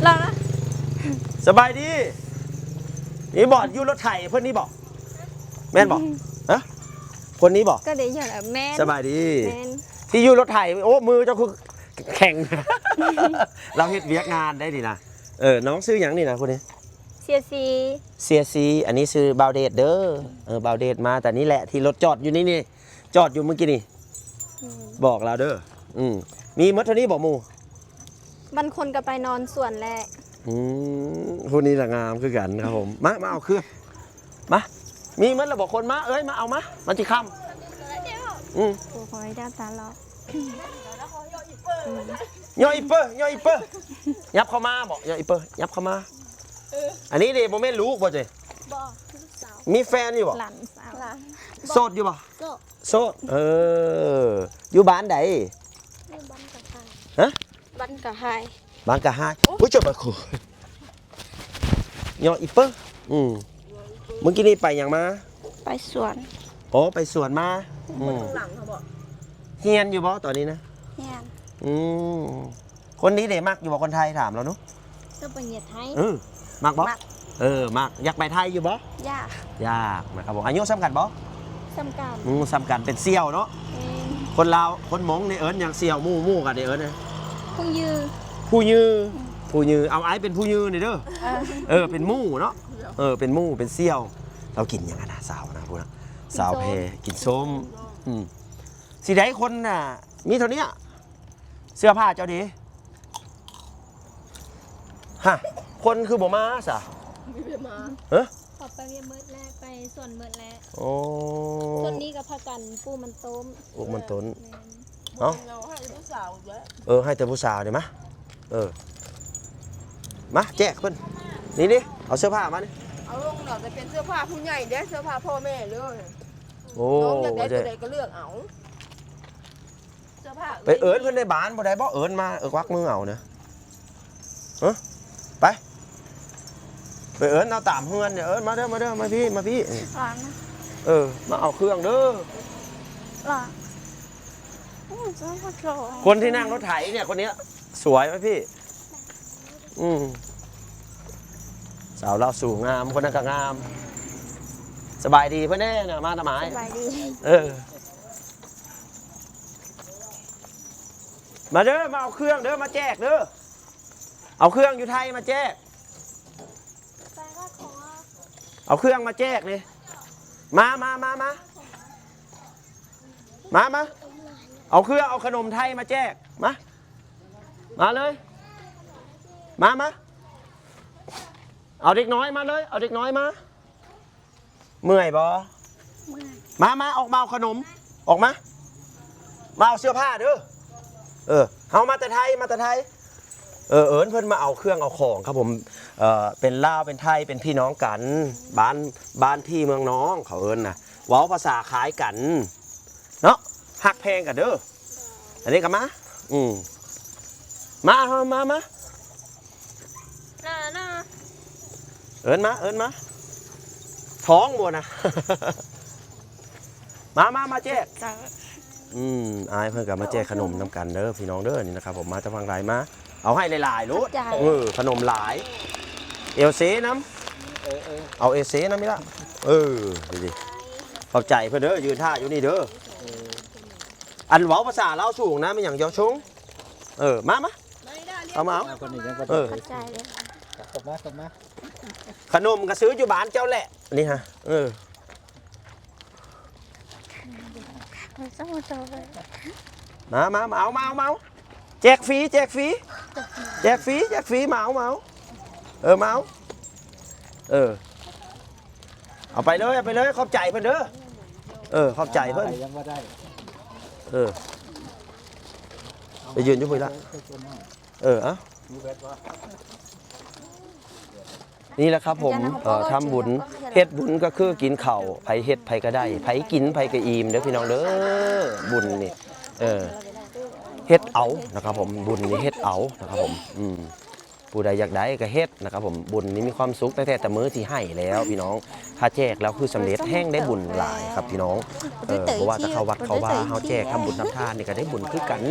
ລະ ສະບາຍດີ. ນີ້ບໍ່ ຢູ່ລົດໄຖເພິ່ນນີ້ບໍ່? ແມ່ນບໍ່? ຮະ ຄົນນີ້ບໍ່? ກໍໄດ້ຢູ່ແລ້ວ. ແມ່ນ. ສະບາຍດີ. ແມ່ນ. ທີ່ຢູ່ລົດໄຖ. ໂອ້ ມືເຈົ້າຄືແຂງ. ລາວເຮັດວຽກງານໄດ້ນີ້ນະ. ເອີ ນ້ອງຊື່ຫຍັງນີ້ນະ ຜູ້ນີ້? ເສຍສີ. ເສຍສີ. ອັນນີ້ຊື່ບ່າວເດດເດີ. ເອີ ບ່າວເດດມາແຕ່ນີ້ແຫຼະ ທີ່ລົດຈອດຢູ່ນີ້ນີ້ ຈອດຢູ່ມື້ກີ້ນີ້. ອືມ ບອກລາວເດີ. ອືມ ມີໝົດເທົ່ານີ້ບໍ່ໝູ່? ບາງຄົນກໍໄປນອນສວນແຫຼະ. ອືມ ຜູ້ນີ້ລະງາມຄືກັນຄັບຜົມ. ມາ ມາເອົາເຄື່ອງ ມາ. ມີໝົດລະບໍ່ຄົນ? ມາເອີຍ ມາເອົາມາ ມັນຊິຄ່ຳ. ອືມ ໂອ້ຍ ດາຕາຫຼອກ. ຍໍອີເປີ ຍໍອີເປີ ຫຍັບເຂົ້າມາບໍ ຍໍອີເປີ ຫຍັບເຂົ້າມາ. ອັນນີ້ເດ ບໍ່ແມ່ນລູກບໍເຈ? ບໍ່ ລູກສາວ. ມີແຟນຢູ່ບໍ? ຫຼານສາວ. ໂສດຢູ່ບໍ? ໂສດ. ເອີ ຢູ່ບ້ານໃດ? ບ້ານກະໄຮ. ຮະ? ບ້ານກະໄຮ. ບ້ານກະໄຮ. ໂອ້ຍ ເຈົ້າບາດຄູ ຍໍອີເປີ. ອືມ ມື້ກີ້ນີ້ໄປຫຍັງມາ? ໄປສວນ. ໂອ້ ໄປສວນມາ. ອືມ ຂ້າງຫຼັງເຮົາບໍ? ຮຽນຢູ່ບໍຕອນນີ້ນະ? ຮຽນ. ອືມ ຄົນນີ້ເດ ມັກຢູ່ບໍຄົນໄທ? ຖາມລາວດູ. ກໍໄປຮຽນໄທ. ເອີ ມັກບໍ? ມັກ. ເອີ ມັກ. ຢາກໄປໄທຢູ່ບໍ? ຢາກ. ຢາກນະຄັບຜົມ. ອາຍຸສ່ຳກັນບໍ? ສ່ຳກັນ. ອືມ ສ່ຳກັນ ເປັນສ່ຽວເນາະ. ແມ່ນ. ຄົນລາວ ຄົນມົ້ງນີ້ເອີ້ນຫຍັງ? ສ່ຽວ. ໝູ່ ໝູ່ກໍໄດ້ເອີ້ນ ຜູ້ຍື. ຜູ້ຍື. ອືມ ຜູ້ຍື. ເອົາ ອ້າຍເປັນຜູ້ຍືນີ້ເດີ. ເອີ ເອີ ເປັນໝູ່ເນາະ. ເອີ ເປັນໝູ່ ເປັນສ່ຽວ. ລາວກິນຫຍັງຫັ້ນນະ? ສາວນະ ພຸ້ນນະ ສາວແພ ກິນສົ້ມ. ອືມ ຊິໄດ້ຄົນນະ ມີເທົ່ານີ້. ເສື້ອຜ້າເຈົ້າເດ? ຮະ ຄົນຄືບໍ່ມາຊະ? ບໍ່ໄດ້ມາ. ເອີ ເຂົາໄປວຽກໝົດແລ້ວ ໄປສວນໝົດແລ້ວ. ໂອ້ ຊ່ວງນີ້ກໍພາກັນປູກມັນຕົ້ນ. ປູກມັນຕົ້ນ. ແມ່ນ. ເອົ້າ ເອົາໃຫ້ຜູ້ສາວອີກແລ້ວ. ເອີ ໃຫ້ແຕ່ຜູ້ສາວນີ້ມາ. ເອີ ມາແຈກເພິ່ນ. ນີ້ໆ ເອົາເສື້ອຜ້າມານີ້. ເອົາລົງແລ້ວຈະເປັນເສື້ອຜ້າຜູ້ໃຫຍ່ເດ້ ເສື້ອຜ້າພໍ່ແມ່ເລີຍ. ໂອ້ ນ້ອງຢາກໄດ້ຕົວໃດກໍເລືອກເອົາ. ເສື້ອຜ້າ ໄປເອີ້ນເພິ່ນໃນບ້ານບໍ່ໄດ້ບໍ? ເອີ້ນມາ ເອີ ກວັກມືເອົານະ. ເອີ ໄປ ໄປເອີ້ນເອົາຕາມເຮືອນນີ້. ເອີ້ນມາເດີ ມາເດີ ມາພີ້ ມາພີ້. ເອີ ມາເອົາເຄື່ອງເດີ. ຄົນທີ່ນັ່ງລົດໄຖເນຍ ຄົນເນຍ ສວຍໄໝພີ່? ອືມ ສາວລາວສູງງາມ ຄົນນັ້ນກໍງາມ. ສະບາຍດີເພິ່ນແດ່ນະ ມານຳອ້າຍ. ສະບາຍດີ. ເອີ ມາເດີ ມາເອົາເຄື່ອງເດີ ມາແຈກເດີ. ເອົາເຄື່ອງຢູ່ໄທມາແຈກ. ເອົາເຄື່ອງມາແຈກນີ້. ມາ ມາ ມາ ມາ ມາ ມາ. ເອົາເຄື່ອງ ເອົາຂະໜົມໄທມາແຈກ. ມາ ມາເລີຍ. ມາ ມາ. ເອົາເດັກນ້ອຍມາເລີຍ ເອົາເດັກນ້ອຍມາ. ເມື່ອຍບໍ່? ເມື່ອຍ. ມາ ມາ ອອກມາເອົາຂະໜົມ ອອກມາ. ມາເອົາເສື້ອຜ້າເດີ. ເອີ ເຮົາມາແຕ່ໄທ ມາແຕ່ໄທ. ເອີ ເອີ້ນເພິ່ນມາເອົາເຄື່ອງເອົາຂອງຄັບຜົມ. ເອີ ເປັນລາວ ເປັນໄທ ເປັນພີ່ນ້ອງກັນ. ບ້ານ ບ້ານພີ່ເມືອງນ້ອງ ເຂົາເອີ້ນນະ. ເວົ້າພາສາຄ້າຍກັນເນາະ. ຮັກແພງກັນເດີ. ອັນນີ້ກໍມາ. ອືມ ມາ ເຮົາມາ ມາ. ໜ້າ ໜ້າ ເອີ້ນມາ ເອີ້ນມາ. ທ້ອງບໍ່ນະ? ມາ ມາ ມາແຈກ. ອືມ ອ້າຍເພິ່ນກໍມາແຈກຂະໜົມນຳກັນເດີພີ່ນ້ອງເດີ. ນີ້ນະຄັບຜົມ ມາຈາກຝັ່ງໄທມາ. ເອົາໃຫ້ຫຼາຍໆໂລດ. ເອີ ຂະໜົມຫຼາຍ. ເອວເຊນຳ. ເອີ ເອີ ເອົາເອວເຊນຳນີ້ລະ. ເອີ ດີໆ. ຂອບໃຈເພິ່ນເດີ ຢືນຖ້າຢູ່ນີ້ເດີ. ເອີ ອັນເວົ້າພາສາລາວສູງນະ ແມ່ນຫຍັງ? ຢໍຊົງ. ເອີ ມາ ມາ ເອົາມາ ເອົາ. ເອີ ຂອບໃຈເດີ. ເຂົ້າມາ ເຂົ້າມາ. ຂະໜົມກໍຊື້ຢູ່ບ້ານເຈົ້າແຫຼະນີ້ຮະ. ເອີ ມາ ມາ ມາເອົາ ມາເອົາ ມາເອົາ. ແຈກຟຣີ ແຈກຟຣີ ແຈກຟຣີ ແຈກຟຣີ. ມາເອົາ ມາເອົາ. ເອີ ມາເອົາ. ເອີ ເອົາໄປເລີຍ ເອົາໄປເລີຍ. ຂອບໃຈເພິ່ນເດີ. ເອີ ຂອບໃຈເພິ່ນ. ຍັງບໍ່ໄດ້ ເອີ ໄປຢືນຢູ່ພຸ້ນລະ. ເອີ ເອົາ ນີ້ແຫຼະຄັບຜົມ. ເອີ ທຳບຸນ ເຮັດບຸນກໍຄືກິນເຂົ້າ. ໃຜເຮັດໃຜກໍໄດ້ ໃຜກິນໃຜກໍອີ່ມເດີພີ່ນ້ອງເດີ. ບຸນນີ້ ເອີ ເຮັດເອົານະຄັບຜົມ. ບຸນນີ້ເຮັດເອົານະຄັບຜົມ. ອືມ ຜູ້ໃດຢາກໄດ້ກໍເຮັດນະຄັບຜົມ. ບຸນນີ້ມີຄວາມສຸກຕັ້ງແຕ່ ແຕ່ມື້ທີ່ໃຫ້ແລ້ວພີ່ນ້ອງ. ຖ້າແຈກແລ້ວຄືສຳເລັດແຮງ ໄດ້ບຸນຫຼາຍຄັບພີ່ນ້ອງ. ເອີ ບໍ່ວ່າແຕ່ເຂົ້າວັດເຂົ້າວາ ເຮົາແຈກທຳບຸນທຳທານນີ້ກໍໄດ້ບຸນຄືກັນ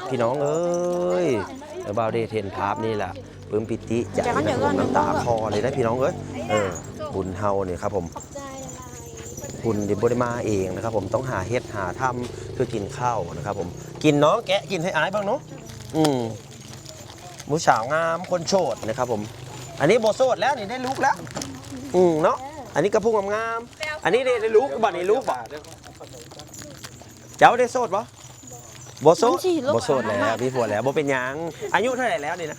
ພີ່ນ້ອງເອີຍ. ເອີ ບ່າວເດດເຫັນພາບນີ້ລະ ປຶ້ມປີຕິໃຈນະຄັບຜົມ. ນ້ຳຕາຄໍເລີຍເດ້ພີ່ນ້ອງເອີຍ. ເອີ ບຸນເຮົານີ້ຄັບຜົມ ບຸນນີ້ບໍ່ໄດ້ມາເອງນະຄັບຜົມ. ຕ້ອງຫາເຮັດຫາທຳ ຄືກິນເຂົ້ານະຄັບຜົມ. ກິນ ນ້ອງແກະກິນໃຫ້ອ້າຍເບິ່ງເນາະ. ອືມ ຜູ້ສາວງາມ ຄົນໂສດນະຄັບຜົມ. ອັນນີ້ບໍ່ໂສດແລ້ວນີ້ ໄດ້ລູກແລ້ວ. ອືມ ເນາະ. ອັນນີ້ກໍຜູ້ງາມໆ. ອັນນີ້ໄດ້ ໄດ້ລູກບໍ່ນີ້? ລູກບໍ່? ເຈົ້າໄດ້ໂສດບໍ່? ບໍ່ໂສດ. ບໍ່ໂສດແລ້ວ ມີຜົວແລ້ວ. ບໍ່ເປັນຫຍັງ. ອາຍຸເທົ່າໃດແລ້ວນີ້ນະ?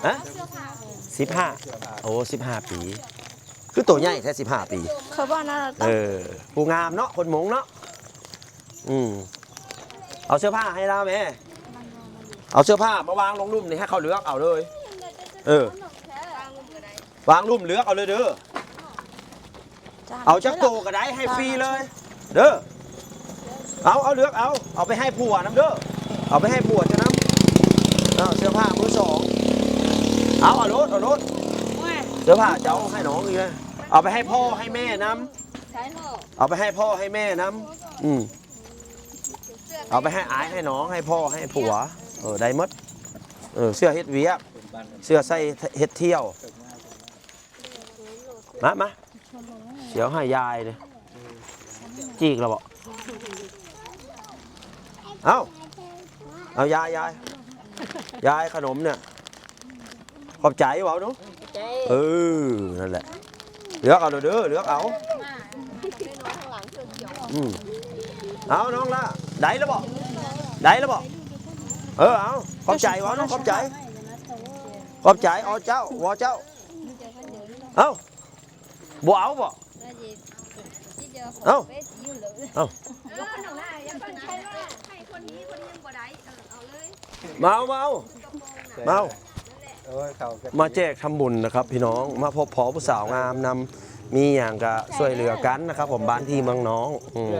ຮະ? ສິບຫ້າ. ໂອ້ ສິບຫ້າປີ. ຄືໂຕໃຫຍ່ແທ້ ສິບຫ້າປີ. ເຂົາວ່ານະ. ເອີ ຜູ້ງາມເນາະ ຄົນມົ້ງເນາະ. ອືມ ເອົາເສື້ອຜ້າໃຫ້ລາວແມ້. ເອົາເສື້ອຜ້າມາວາງລົງລຸ່ມນີ້ ໃຫ້ເຂົາເລືອກເອົາເລີຍ. ເອີ ວາງລຸ່ມເລືອກເອົາເລີຍເດີ. ເອົາຈັກໂຕກໍໄດ້ ໃຫ້ຟຣີເລີຍເດີ. ເອົາ ເອົາ ເລືອກເອົາ. ເອົາໄປໃຫ້ຜົວນຳເດີ. ເອົາໄປໃຫ້ຜົວເຈົ້ານຳ. ເອົາເສື້ອຜ້າມືສອງ. ເອົາ ເອົາໂລດ ເອົາໂລດ. ເສື້ອຜ້າເຈົ້າໃຫ້ນ້ອງນີ້ເລີຍ. ເອົາໄປໃຫ້ພໍ່ໃຫ້ແມ່ນຳ. ເອົາໄປໃຫ້ພໍ່ໃຫ້ແມ່ນຳ ອືມ ເອົາໄປໃຫ້ອ້າຍໃຫ້ນ້ອງ ໃຫ້ພໍ່ໃຫ້ຜົວ ເອີ ໄດ້ໝົດ ເອີ ເສື້ອເຮັດວຽກ ເສື້ອໃສ່ເຮັດທ່ຽວ ມາ ມາ ຊິເອົາໃຫ້ຍາຍເດ້ ຈີກແລ້ວບໍ? ເອົາ ເອົາ ຍາຍ ຍາຍ ຍາຍ ຂະໜົມເນີ້ຍ ຂອບໃຈ ເວົ້າດູ ຂອບໃຈ ເອີ ນັ້ນແຫຼະ ເລືອກເອົາເດີ ເລືອກເອົາ ອືມ ເອົາ ນ້ອງລະ ໄດ້ແລ້ວບໍ? ໄດ້ແລ້ວບໍ? ເອີ ເອົາ ຂອບໃຈ ເວົ້າດູ ຂອບໃຈ ຂອບໃຈ ເອົາ ເຈົ້າ ເວົ້າ ເຈົ້າ ເອົາ ບໍ່ເອົາບໍ? ເອົາ ເອົາ ມາເອົາ ມາເອົາ ມາເອົາ ມາແຈກທຳບຸນນະຄັບພີ່ນ້ອງ ມາພົບພໍ້ຜູ້ສາວງາມນຳ ມີຫຍັງກະຊ່ວຍເຫຼືອກັນນະຄັບຜົມ ບ້ານພີ່ເມືອງນ້ອງ ອືມ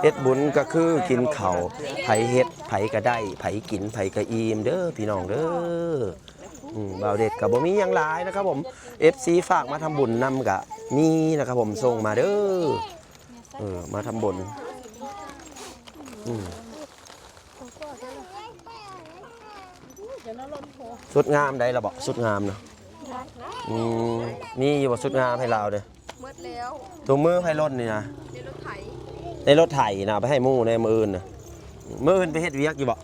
ເຮັດບຸນກະຄືກິນເຂົ້າ ໃຜເຮັດໃຜກະໄດ້ ໃຜກິນໃຜກະອີ່ມເດີພີ່ນ້ອງເດີ. ອືມ ບ່າວເດັດກໍບໍ່ມີຫຍັງຫຼາຍນະຄັບຜົມ ເອັຟຊີຝາກມາທຳບຸນນຳກະມີນະຄັບຜົມ ສົ່ງມາເດີ ເອີ ມາທຳບຸນ ອືມ ຊຸດງາມໄດ້ລະບໍ? ຊຸດງາມນະ ອືມ ມີຢູ່ບໍ່ຊຸດງາມໃຫ້ລາວເດີ? ໝົດແລ້ວ ຖົງມືໃຜຫຼົ່ນນີ້ນະ? ໃນລົດໄຖ ໃນລົດໄຖນະ ເອົາໄປໃຫ້ໝູ່ແດ່ມື້ອື່ນນະ ມື້ອື່ນໄປເຮັດວຽກຢູ່ບໍ?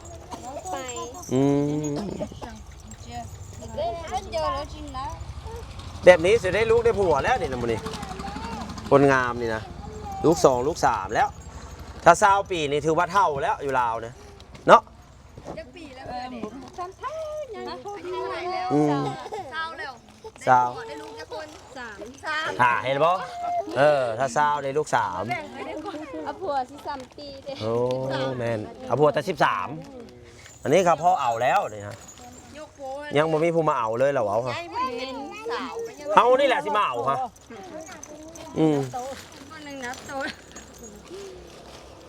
ໄປ ອືມ ແບບນີ້ຊິໄດ້ລູກໄດ້ຜົວແລ້ວນີ້ນະ ມື້ນີ້ ຄົນງາມນີ້ນະ ລູກສອງລູກສາມແລ້ວ ຖ້າຊາວປີນີ້ຖືວ່າເຖົ້າແລ້ວຢູ່ລາວນະ ເນາະ ຈັກປີແລ້ວ? ອືມ ຊາວແລ້ວ ຊາວ ໄດ້ລູກຈັກຄົນ? ສາມ ຫາ ເຫັນບໍ່? ເອີ ຖ້າຊາວໄດ້ລູກສາມ ເອົາຜົວສິບສາມປີເດ້ ໂອ້ ແມ່ນ ເອົາຜົວແຕ່ສິບສາມ ອັນນີ້ກໍພໍເອົາແລ້ວນີ້ຮະ ຍັງບໍ່ມີຜູ້ມາເອົາເລີຍລະເວົ້າຮະ ເຮົານີ້ແຫຼະຊິມາເອົາຮະ ອືມ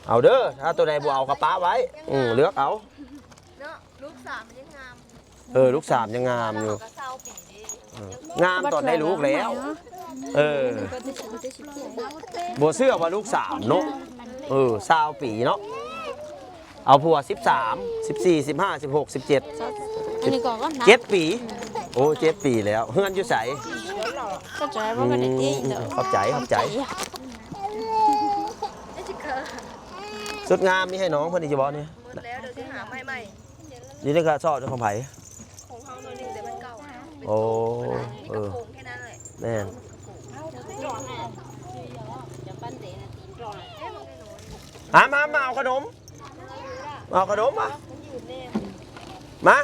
ເອົາເດີ ຖ້າໂຕໃດບໍ່ເອົາກໍປະໄວ້ ອືມ ເລືອກເອົາ ເນາະ ລູກສາມມັນຍັງງາມ ເອີ ລູກສາມຍັງງາມຢູ່ ເອີ ງາມຕອນໄດ້ລູກແລ້ວ ເອີ ບໍ່ເຊື່ອວ່າລູກສາມເນາະ ເອີ ຊາວປີເນາະ ເອົາຜົວສິບສາມ ສິບສີ່ ສິບຫ້າ ສິບຫົກ ສິບເຈັດ ອັນນີ້ກໍ ເຈັດປີ ໂອ້ ເຈັດປີແລ້ວ ເຮືອນຢູ່ໃສ? ຂອບໃຈ ຂອບໃຈ ຂອບໃຈ ຊຸດງາມນີ້ໃຫ້ນ້ອງເພິ່ນອີກຢູ່ບໍ່ນີ້? ໝົດແລ້ວ ດຽວຊິຫາໃໝ່ໃໝ່ ຢູ່ໃນກະສອບຂອງໃຜ? ຂອງເຮົາໜ້ອຍໜຶ່ງ ແຕ່ມັນເກົ່າ ໂອ້ ມີກະໂປງແຄ່ນັ້ນແຫຼະ ເອີ ແມ່ນ ມາ ມາ ມາເອົາຂະໜົມ ມາເອົາຂະໜົມມາ ມາ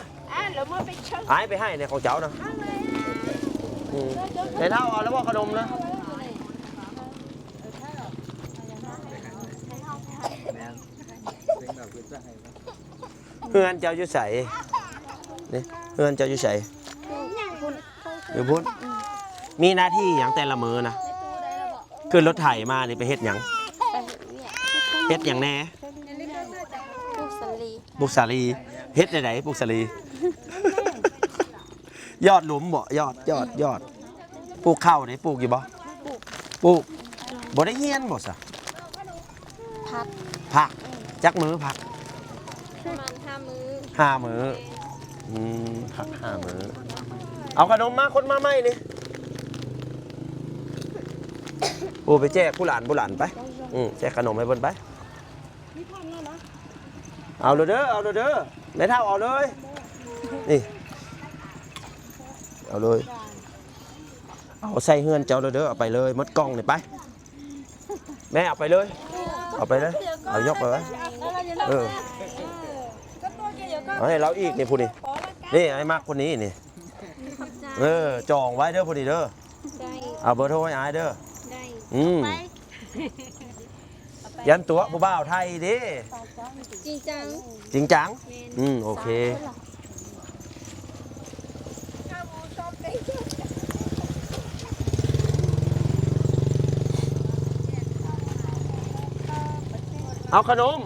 ອ້າຍໄປໃຫ້ໃນຂອງເຈົ້ານະ ອືມ ໃຫ້ເຖົ້າເອົາແລ້ວບໍ່ຂະໜົມນະ? ແມ່ນ ເປັນແບບຄືຈະໃຫ້ ເຮືອນເຈົ້າຢູ່ໃສ? ນີ້ ເຮືອນເຈົ້າຢູ່ໃສ? ຢູ່ພຸ້ນ ຢູ່ພຸ້ນ ມີໜ້າທີ່ຫຍັງແຕ່ລະມື້ນະ? ຂຶ້ນລົດໄຖມານີ້ໄປເຮັດຫຍັງ? ໄປເຮັດວຽກ ເຮັດຫຍັງແດ່? ປູກສາລີ ປູກສາລີ ເຮັດແນວໃດປູກສາລີ? ຢອດຫຼຸມບໍ? ຢອດ ຢອດ ຢອດ ປູກເຂົ້ານີ້ ປູກຢູ່ບໍ່? ປູກ ປູກ ບໍ່ໄດ້ຮຽນບໍຊະ? ພັກ ພັກ ຈັກມື້ພັກ? ປະມານຫ້າມື້ ຫ້າມື້ ອືມ ພັກຫ້າມື້ ເອົາຂະໜົມມາ ຄົນມາໃໝ່ນີ້ ໂອ້ ໄປແຈກຜູ້ຫຼານ ຜູ້ຫຼານໄປ ອືມ ແຈກຂະໜົມໃຫ້ເພິ່ນໄປ ເອົາໂລດເດີ ເອົາໂລດເດີ ແມ່ເຖົ້າເອົາເລີຍ ນີ້ ເອົາເລີຍ ເອົາໃສ່ເຮືອນເຈົ້າໂລດເດີ ເອົາໄປເລີຍ ໝົດກ່ອງນີ້ໄປ ແມ່ເອົາໄປເລີຍ ເອົາໄປເລີຍ ເອົາຍົກໄປໄວ້ ເອີ ເອົາໃຫ້ລາວອີກນີ້ ຜູ້ນີ້ ນີ້ ອ້າຍມັກຄົນນີ້ນີ້ ເອີ ຈອງໄວ້ເດີ ຜູ້ນີ້ເດີ ໄດ້ ເອົາເບີໂທໃຫ້ອ້າຍເດີ ໄດ້ ອືມ ຢ້ານຕົວະຜູ້ບ່າວໄທເດ້ ຈິງຈັງ ຈິງຈັງ ແມ່ນ ອືມ ໂອເຄ ເອົາຂະໜົມ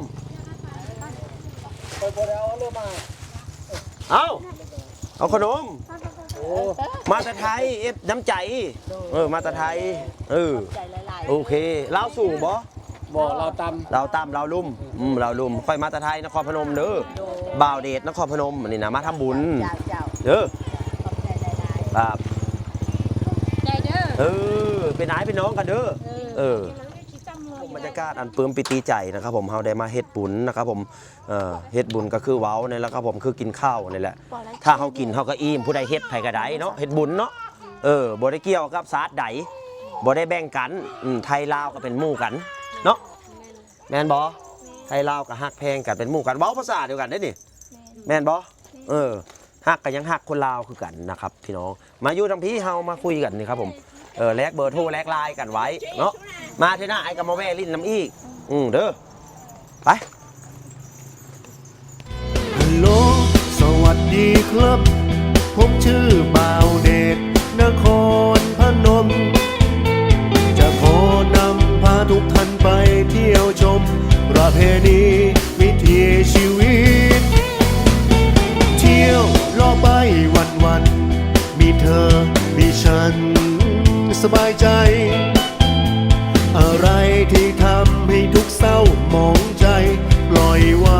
ຂ້ອຍບໍ່ໄດ້ເອົາລົມມາ ເອົາ ເອົາຂະໜົມ ມາແຕ່ໄທ ເອັຟ ນ້ຳໃຈ. ເອີ ມາແຕ່ໄທ. ເອີ ຂອບໃຈຫຼາຍໆ. ໂອເຄ. ລາວສູງບໍ່? ບໍ່ ລາວຕ່ຳ. ລາວຕ່ຳ ລາວລຸ່ມ. ອືມ ລາວລຸ່ມ. ຂ້ອຍມາແຕ່ໄທ ນະຄອນພະນົມເດີ. ໂດຍ. ບ່າວເດດ ນະຄອນພະນົມ ອັນນີ້ນະ ມາທຳບຸນ. ເຈົ້າ ເຈົ້າ. ເດີ. ຂອບໃຈຫຼາຍໆ. ຄັບ. ໃຈເດີ. ເອີ ເປັນອ້າຍເປັນນ້ອງກັນເດີ. ເອີ ເອີ. ບັນຍາກາດອັນປຶ້ມປິຕິໃຈນະຄັບຜົມ ເຮົາໄດ້ມາເຮັດບຸນນະຄັບຜົມ. ເອີ ເຮັດບຸນກໍຄືເວົ້ານີ້ແຫຼະຄັບຜົມ ຄືກິນເຂົ້ານີ້ແຫຼະ. ຖ້າເຮົາກິນເຮົາກໍອີ່ມ ຜູ້ໃດເຮັດໃຜກໍໄດ້ເນາະ ເຮັດບຸນເນາະ. ເອີ ບໍ່ໄດ້ກ່ຽວກັບຊາດໃດ ບໍ່ໄດ້ແບ່ງກັນ. ອືມ ໄທລາວກໍເປັນໝູ່ກັນເນາະ ແມ່ນບໍ່? ໄທລາວກໍຮັກແພງກັນ ເປັນໝູ່ກັນ ເວົ້າພາສາດຽວກັນເດ້ນີ້ ແມ່ນບໍ່? ເອີ ຮັກກໍຍັງຮັກຄົນລາວຄືກັນນະຄັບພີ່ນ້ອງ. ມາຢູ່ທາງພີ້ ເຮົາມາຄຸຍກັນນີ້ຄັບຜົມ. ເອີ ແລກເບີໂທແລກລາຍກັນໄວ້ເນາະ. ມາເທື່ອໜ້າອ້າຍກໍມາແວ່ຫຼິ້ນນຳອີກ. ອືມ ເດີ. ໄປ. ຮັລໂຫຼ ສະຫວັດດີຄັບ ຜົມຊື່ບ່າວເດດ ນະຄອນພະນົມ ຈະຂໍນຳພາທຸກທ່ານໄປທ່ຽວຊົມ ປະເພນີວິຖີຊີວິດ ທ່ຽວເລາະໄປວັນໆ ມີເທີ ມີສັນ ສະບາຍໃຈ ອະໄລທີ່ທຳໃຫ້ທຸກເສົ້າໝອງໃຈ ປ່ອຍວາ